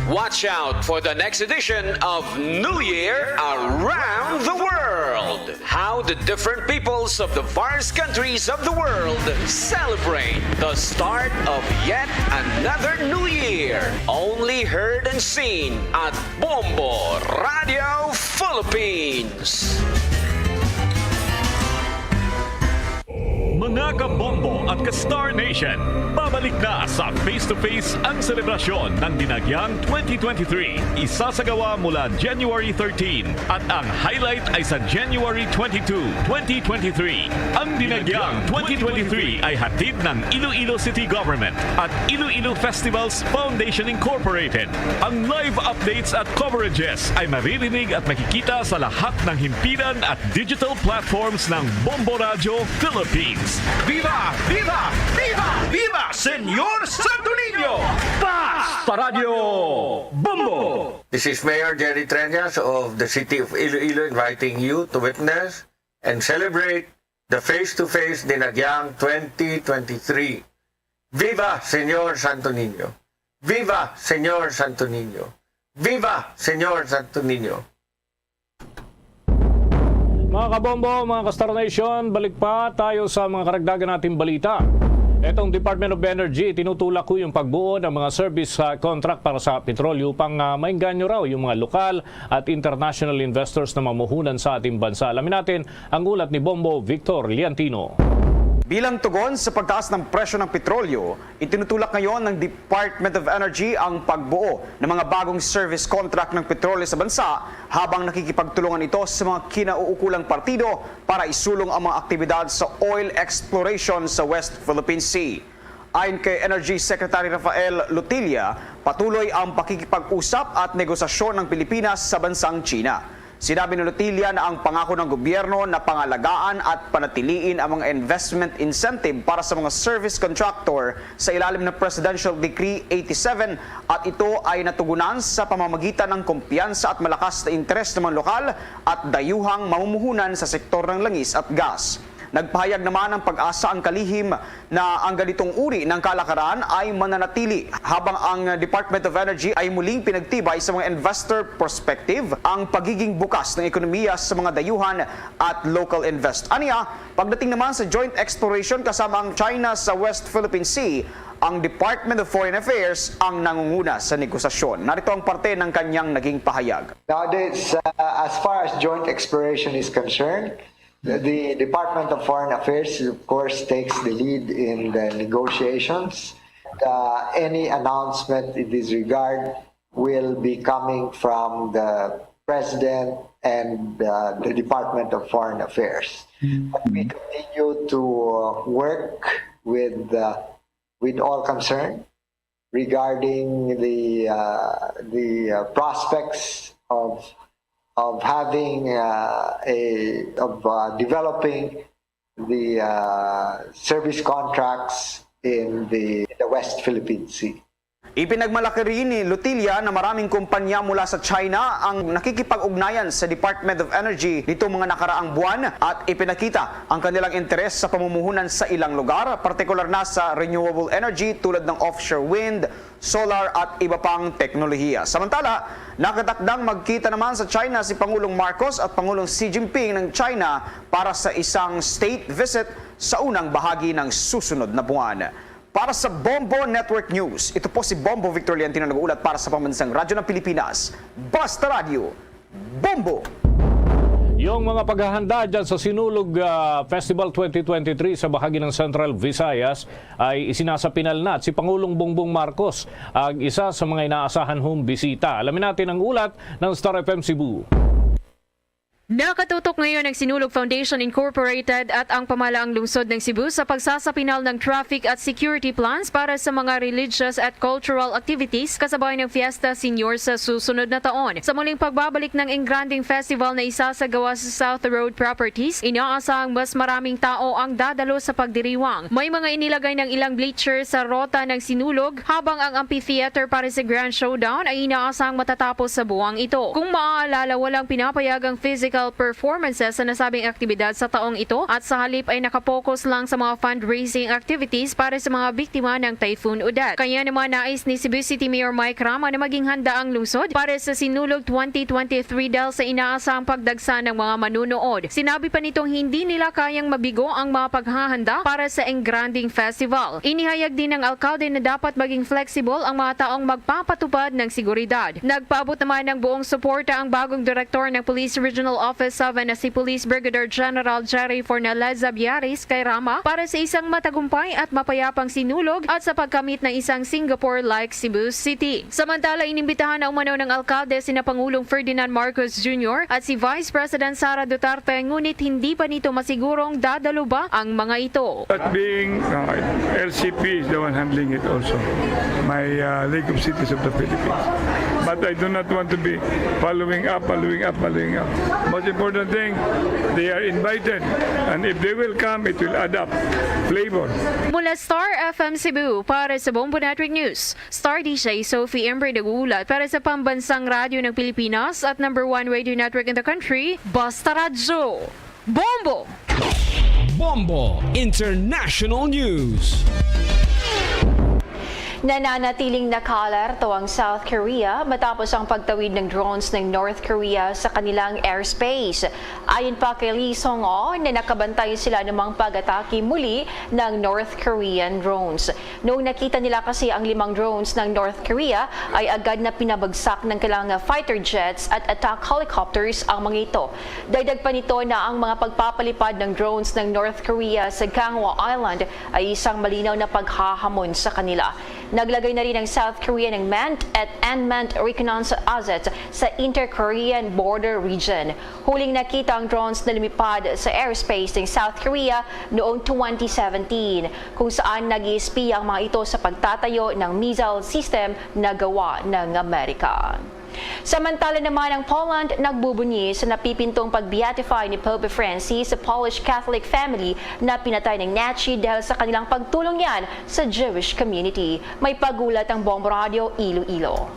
Watch out for the next edition of New Year Around the World. How the different peoples of the various countries of the world celebrate the start of yet another New Year. Only heard and seen at Bombo Radio Philippines. Mga Kabombo at ka-Star Nation, babalik na sa Face to Face ang selebrasyon ng Dinagyang twenty twenty-three. Isasagawa mula January thirteen at ang highlight ay sa January twenty-two, twenty twenty-three. Ang Dinagyang twenty twenty-three ay hatid ng Iloilo City Government at Iloilo Festivals Foundation Incorporated. Ang live updates at coverages ay maririnig at makikita sa lahat ng himpilan at digital platforms ng Bombo Radyo Philippines. Viva! Viva! Viva! Viva Señor Santo Niño! Basta Radyo Bombo! This is Mayor Jerry Treñas of the City of Iloilo inviting you to witness and celebrate the Face to Face Dinagyang twenty twenty-three. Viva Señor Santo Niño! Viva Señor Santo Niño! Viva Señor Santo Niño! Mga kabombo, mga ka-Star Nation, balik pa tayo sa mga karagdagan nating balita. Etong Department of Energy, tinutulak ko yung pagbuo ng mga service, ah, contract para sa petrolyo upang, ah, maengganyo raw yung mga lokal at international investors na mamuhunan sa ating bansa. Alamin natin ang ulat ni Bombo Victor Liantino. Bilang tugon sa pagtaas ng presyo ng petrolyo, itinutulak ngayon ng Department of Energy ang pagbuo ng mga bagong service contract ng petrolyo sa bansa, habang nakikipagtulungan ito sa mga kinauukulang partido para isulong ang mga aktibidad sa oil exploration sa West Philippine Sea. Ayon kay Energy Secretary Rafael Lotilla, patuloy ang pakikipag-usap at negosasyon ng Pilipinas sa bansang China. Sinabi ni Lotilla na ang pangako ng gobyerno na pangalagaan at panatiliin ang mga investment incentive para sa mga service contractor sa ilalim ng Presidential Decree eighty-seven, at ito ay natugunan sa pamamagitan ng kumpiyansa at malakas na interes ng mga lokal at dayuhang mamumuhunan sa sektor ng langis at gas. Nagpahayag naman ng PAGASA ang kalihim na ang ganitong uri ng kalakaran ay mananatili, habang ang Department of Energy ay muling pinagtibay sa mga investor perspective ang pagiging bukas ng ekonomiya sa mga dayuhan at local invest. Aniya, pagdating naman sa joint exploration kasama ang China sa West Philippine Sea, ang Department of Foreign Affairs ang nangunguna sa negosasyon. Narito ang parte ng kanyang naging pahayag. Nowadays, uh, as far as joint exploration is concerned, the, the Department of Foreign Affairs, of course, takes the lead in the negotiations. Uh, any announcement in this regard will be coming from the President and, uh, the Department of Foreign Affairs. But we continue to, uh, work with, uh, with all concerned regarding the, uh, the, uh, prospects of, of having, uh, a, of, uh, developing the, uh, service contracts in the, the West Philippine Sea. Ipinagmalaki rin ni Lotilla na maraming kumpanya mula sa China ang nakikipag-ugnayan sa Department of Energy nitong mga nakaraang buwan at ipinakita ang kanilang interes sa pamumuhunan sa ilang lugar, partikular na sa renewable energy tulad ng offshore wind, solar at iba pang teknolohiya. Samantala, nakatakdang magkita naman sa China si Pangulong Marcos at Pangulong Xi Jinping ng China para sa isang state visit sa unang bahagi ng susunod na buwan. Para sa Bombo Network News, ito po si Bombo Victor Liantino nag-uulat para sa Pambansang Radyo ng Pilipinas, Basta Radyo, Bombo! Yung mga paghahanda dyan sa Sinulog, ah, Festival twenty twenty-three sa bahagi ng Central Visayas ay isinasapinal na, at si Pangulong Bongbong Marcos ang isa sa mga inaasahan hong bisita. Alamin natin ang ulat ng Star F M Cebu. Nakatutok ngayon ang Sinulog Foundation Incorporated at ang pamahalaang lungsod ng Cebu sa pagsasapinal ng traffic at security plans para sa mga religious at cultural activities kasabay ng Fiesta Senior sa susunod na taon. Sa muling pagbabalik ng Engranding Festival na isasagawa sa South Road Properties, inaasahang mas maraming tao ang dadalo sa pagdiriwang. May mga inilagay ng ilang bleachers sa rota ng Sinulog, habang ang amphitheater para sa Grand Showdown ay inaasahang matatapos sa buwang ito. Kung maaalala, walang pinapayagang physical performances sa nasabing aktibidad sa taong ito, at sa halip ay nakapokus lang sa mga fundraising activities para sa mga biktima ng Typhoon Odette. Kaya naman, nais ni Cebu City Mayor Mike Rama na maging handa ang lungsod para sa Sinulog twenty twenty-three dahil sa inaasahang pagdagsa ng mga manunood. Sinabi pa nitong hindi nila kayang mabigo ang mga paghahanda para sa Engranding Festival. Inihayag din ng alkalde na dapat maging flexible ang mga taong magpapatupad ng seguridad. Nagpaabot naman ng buong suporta ang bagong direktor ng Police Regional Office seven na si Police Brigadier General Jerry Fornaleza Biaris kay Rama para sa isang matagumpay at mapayapang Sinulog at sa pagkamit ng isang Singapore-like Cebu City. Samantala, inimbitahan na umano ng alkalde sina Pangulong Ferdinand Marcos Junior at si Vice President Sara Duterte, ngunit hindi pa nito masigurong dadalo ba ang mga ito. But being uh, L C P is the one handling it also, my uh, League of Cities of the Philippines. But I do not want to be following up, following up, following up. Most important thing, they are invited. And if they will come, it will add up flavor. Mula Star F M Cebu, para sa Bombo Network News, Star D J Sophie Embry nag-uulat para sa Pambansang Radyo ng Pilipinas at number one radio network in the country, Basta Radyo. Bombo! Bombo International News. Nananatiling nakaalerto ang South Korea matapos ang pagtawid ng drones ng North Korea sa kanilang airspace. Ayon pa kay Lee Song-o na nakabantay sila anumang pag-atake muli ng North Korean drones. Noong nakita nila kasi ang limang drones ng North Korea, ay agad na pinabagsak ng kanilang fighter jets at attack helicopters ang mga ito. Dagdag pa nito na ang mga pagpapalipad ng drones ng North Korea sa Ganghwa Island ay isang malinaw na paghahamon sa kanila. Naglagay na rin ang South Korea ng manned at unmanned reconnaissance assets sa inter-Korean border region. Huling nakita ang drones na lumipad sa airspace ng South Korea noong twenty seventeen, kung saan nag-iispiya ang mga ito sa pagtatayo ng missile system na gawa ng Amerika. Samantala naman, ang Poland nagbubunyi sa napipintong pag-beatify ni Pope Francis sa Polish Catholic family na pinatay ng Nazi dahil sa kanilang pagtulong niyan sa Jewish community. May pag-ulat ang Bombo Radio Iloilo.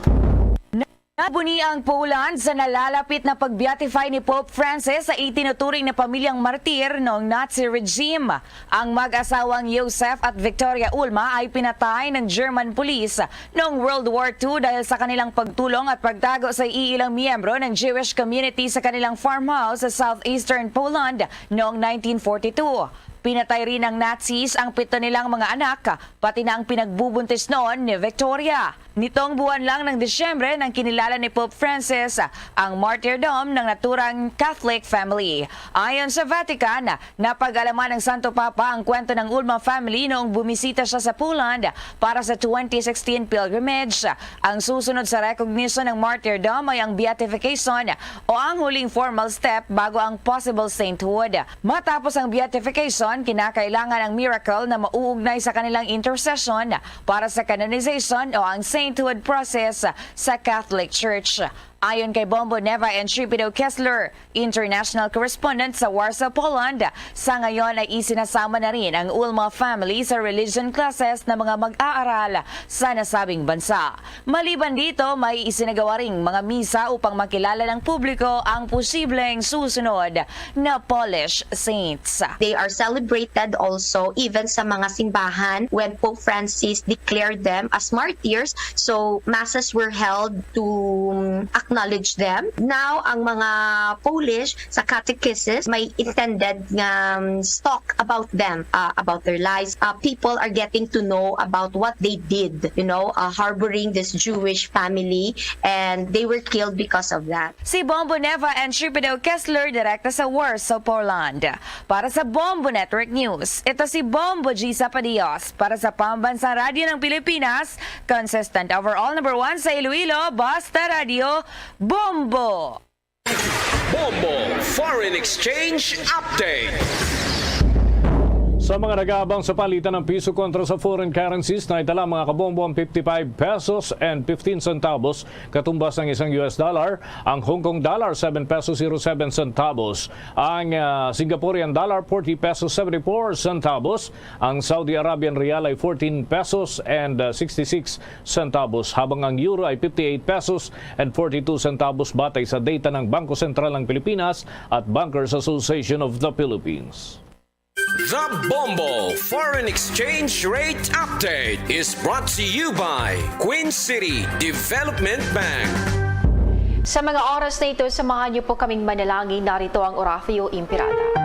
Nagbunyi ang Poland sa nalalapit na pag-beatify ni Pope Francis sa itinuturing na pamilyang martir noong Nazi regime. Ang mag-asawang Joseph at Victoria Ulma ay pinatay ng German police noong World War two dahil sa kanilang pagtulong at pagtago sa iilang miyembro ng Jewish community sa kanilang farmhouse sa southeastern Poland noong nineteen forty-two. Pinatay rin ng Nazis ang pito nilang mga anak, pati na ang pinagbubuntis noon ni Victoria. Nitong buwan lang ng Disyembre nang kinilala ni Pope Francis ang martyrdom ng naturang Catholic family. Ayon sa Vatican, napag-alaman ng Santo Papa ang kwento ng Ulma family noong bumisita siya sa Poland para sa twenty sixteen pilgrimage. Ang susunod sa recognition ng martyrdom ay ang beatification o ang huling formal step bago ang possible sainthood. Matapos ang beatification, kinakailangan ang miracle na mauugnay sa kanilang intercession para sa canonization o ang sainthood process sa Catholic Church. Ayon kay Bombo Neva Encipido Kessler, international correspondent sa Warsaw, Poland, sa ngayon ay isinasama na rin ang Ulma family sa religion classes ng mga mag-aaral sa nasabing bansa. Maliban dito, may isinagawa ring mga misa upang makilala ng publiko ang posibleng susunod na Polish saints. They are celebrated also even sa mga simbahan when Pope Francis declared them as martyrs. So masses were held to um, acknowledge them. Now, ang mga Polish sa catechesis may intended nga um, talk about them, uh, about their lives. Uh, people are getting to know about what they did, you know, uh, harboring this Jewish family, and they were killed because of that. Si Bombo Neva and Sherpido Kessler direkta sa Warsaw, Poland. Para sa Bombo Network News, ito si Bombo G Sapadios para sa Pambansang Radyo ng Pilipinas, consistent overall number one sa Iloilo, Basta Radyo, Bombo! Bombo Foreign Exchange Update. Sa mga nag-aabang sa palitan ng piso kontra sa foreign currencies, naitala, mga kabombo, ang fifty-five pesos and fifteen centavos, katumbas ng isang U S dollar, ang Hong Kong dollar, seven pesos zero seven centavos, ang ah, Singaporean dollar, forty pesos seventy-four centavos, ang Saudi Arabian rial ay fourteen pesos and ah, sixty-six centavos, habang ang euro ay fifty-eight pesos and forty-two centavos, batay sa data ng Bangko Sentral ng Pilipinas at Bankers Association of the Philippines. The Bombo Foreign Exchange Rate Update is brought to you by Queen City Development Bank. Sa mga oras na ito, samahan niyo po kaming manalangin. Narito ang Oratio Imperata.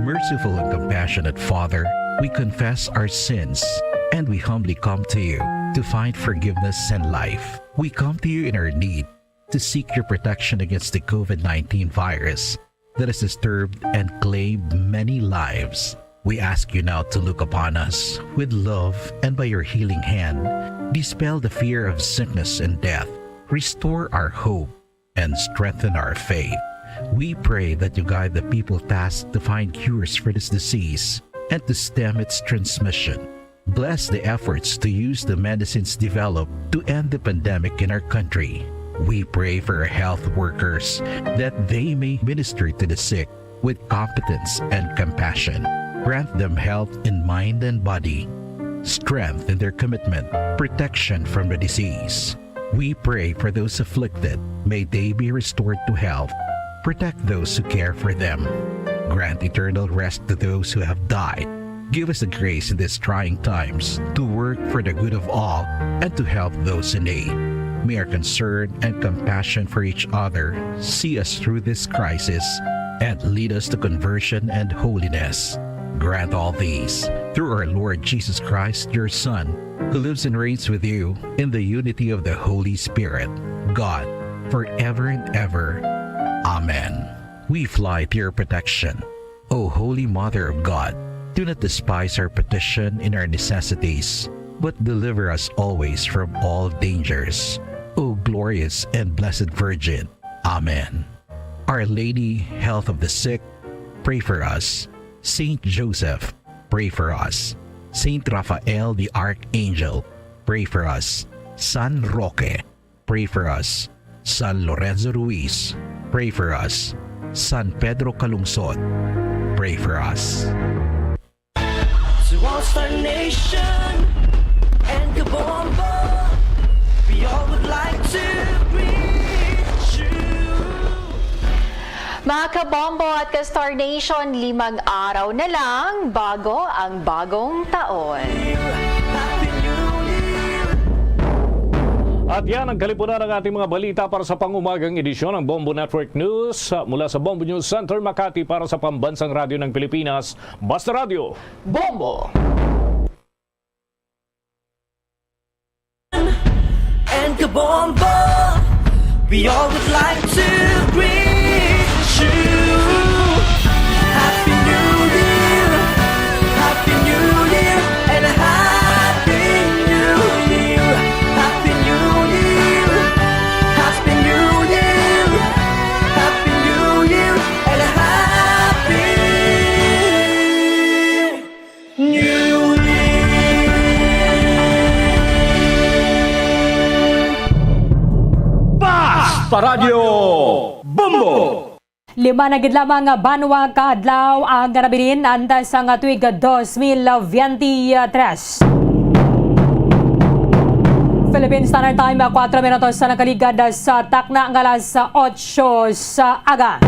Merciful and compassionate Father, we confess our sins and we humbly come to you to find forgiveness and life. We come to you in our need to seek your protection against the COVID nineteen virus that has disturbed and claimed many lives. We ask you now to look upon us with love and by your healing hand, dispel the fear of sickness and death, restore our hope, and strengthen our faith. We pray that you guide the people tasked to find cures for this disease and to stem its transmission. Bless the efforts to use the medicines developed to end the pandemic in our country. We pray for our health workers that they may minister to the sick with competence and compassion. Grant them health in mind and body, strength in their commitment, protection from the disease. We pray for those afflicted. May they be restored to health. Protect those who care for them. Grant eternal rest to those who have died. Give us the grace in these trying times to work for the good of all and to help those in need. May our concern and compassion for each other see us through this crisis and lead us to conversion and holiness. Grant all these through our Lord Jesus Christ, your Son, who lives and reigns with you in the unity of the Holy Spirit, God, forever and ever. Amen. We fly to your protection, O Holy Mother of God. Do not despise our petition in our necessities, but deliver us always from all dangers, O glorious and blessed Virgin. Amen. Our Lady, Health of the Sick, pray for us. Saint Joseph, pray for us. Saint Raphael the Archangel, pray for us. San Roque, pray for us. San Lorenzo Ruiz, pray for us. San Pedro Calungsod, pray for us. To all Star Nation and Kabombo, we all would like to greet you. Mga Kabombo at ka-Star Nation, limang araw na lang bago ang bagong taon. Happy New Year! At yan ang kalipunan ng ating mga balita para sa pangumagang edisyon ng Bombo Network News. Mula sa Bombo News Center, Makati, para sa Pambansang Radyo ng Pilipinas, Basta Radyo, Bombo! And Kabombo, we all would like to greet you. Happy New Year, Happy New Year, and a Happy New Year. Happy New Year, Happy New Year, Happy New Year, and a Happy New Year! Basta Radyo Bombo! Lima na gid lamang nga banwa ka adlaw ang nabilin antes sang tuig dos mil veintitrés. Philippine Standard Time, kuwatro minutos sa nakaligad sa takna nga alas otso sa aga.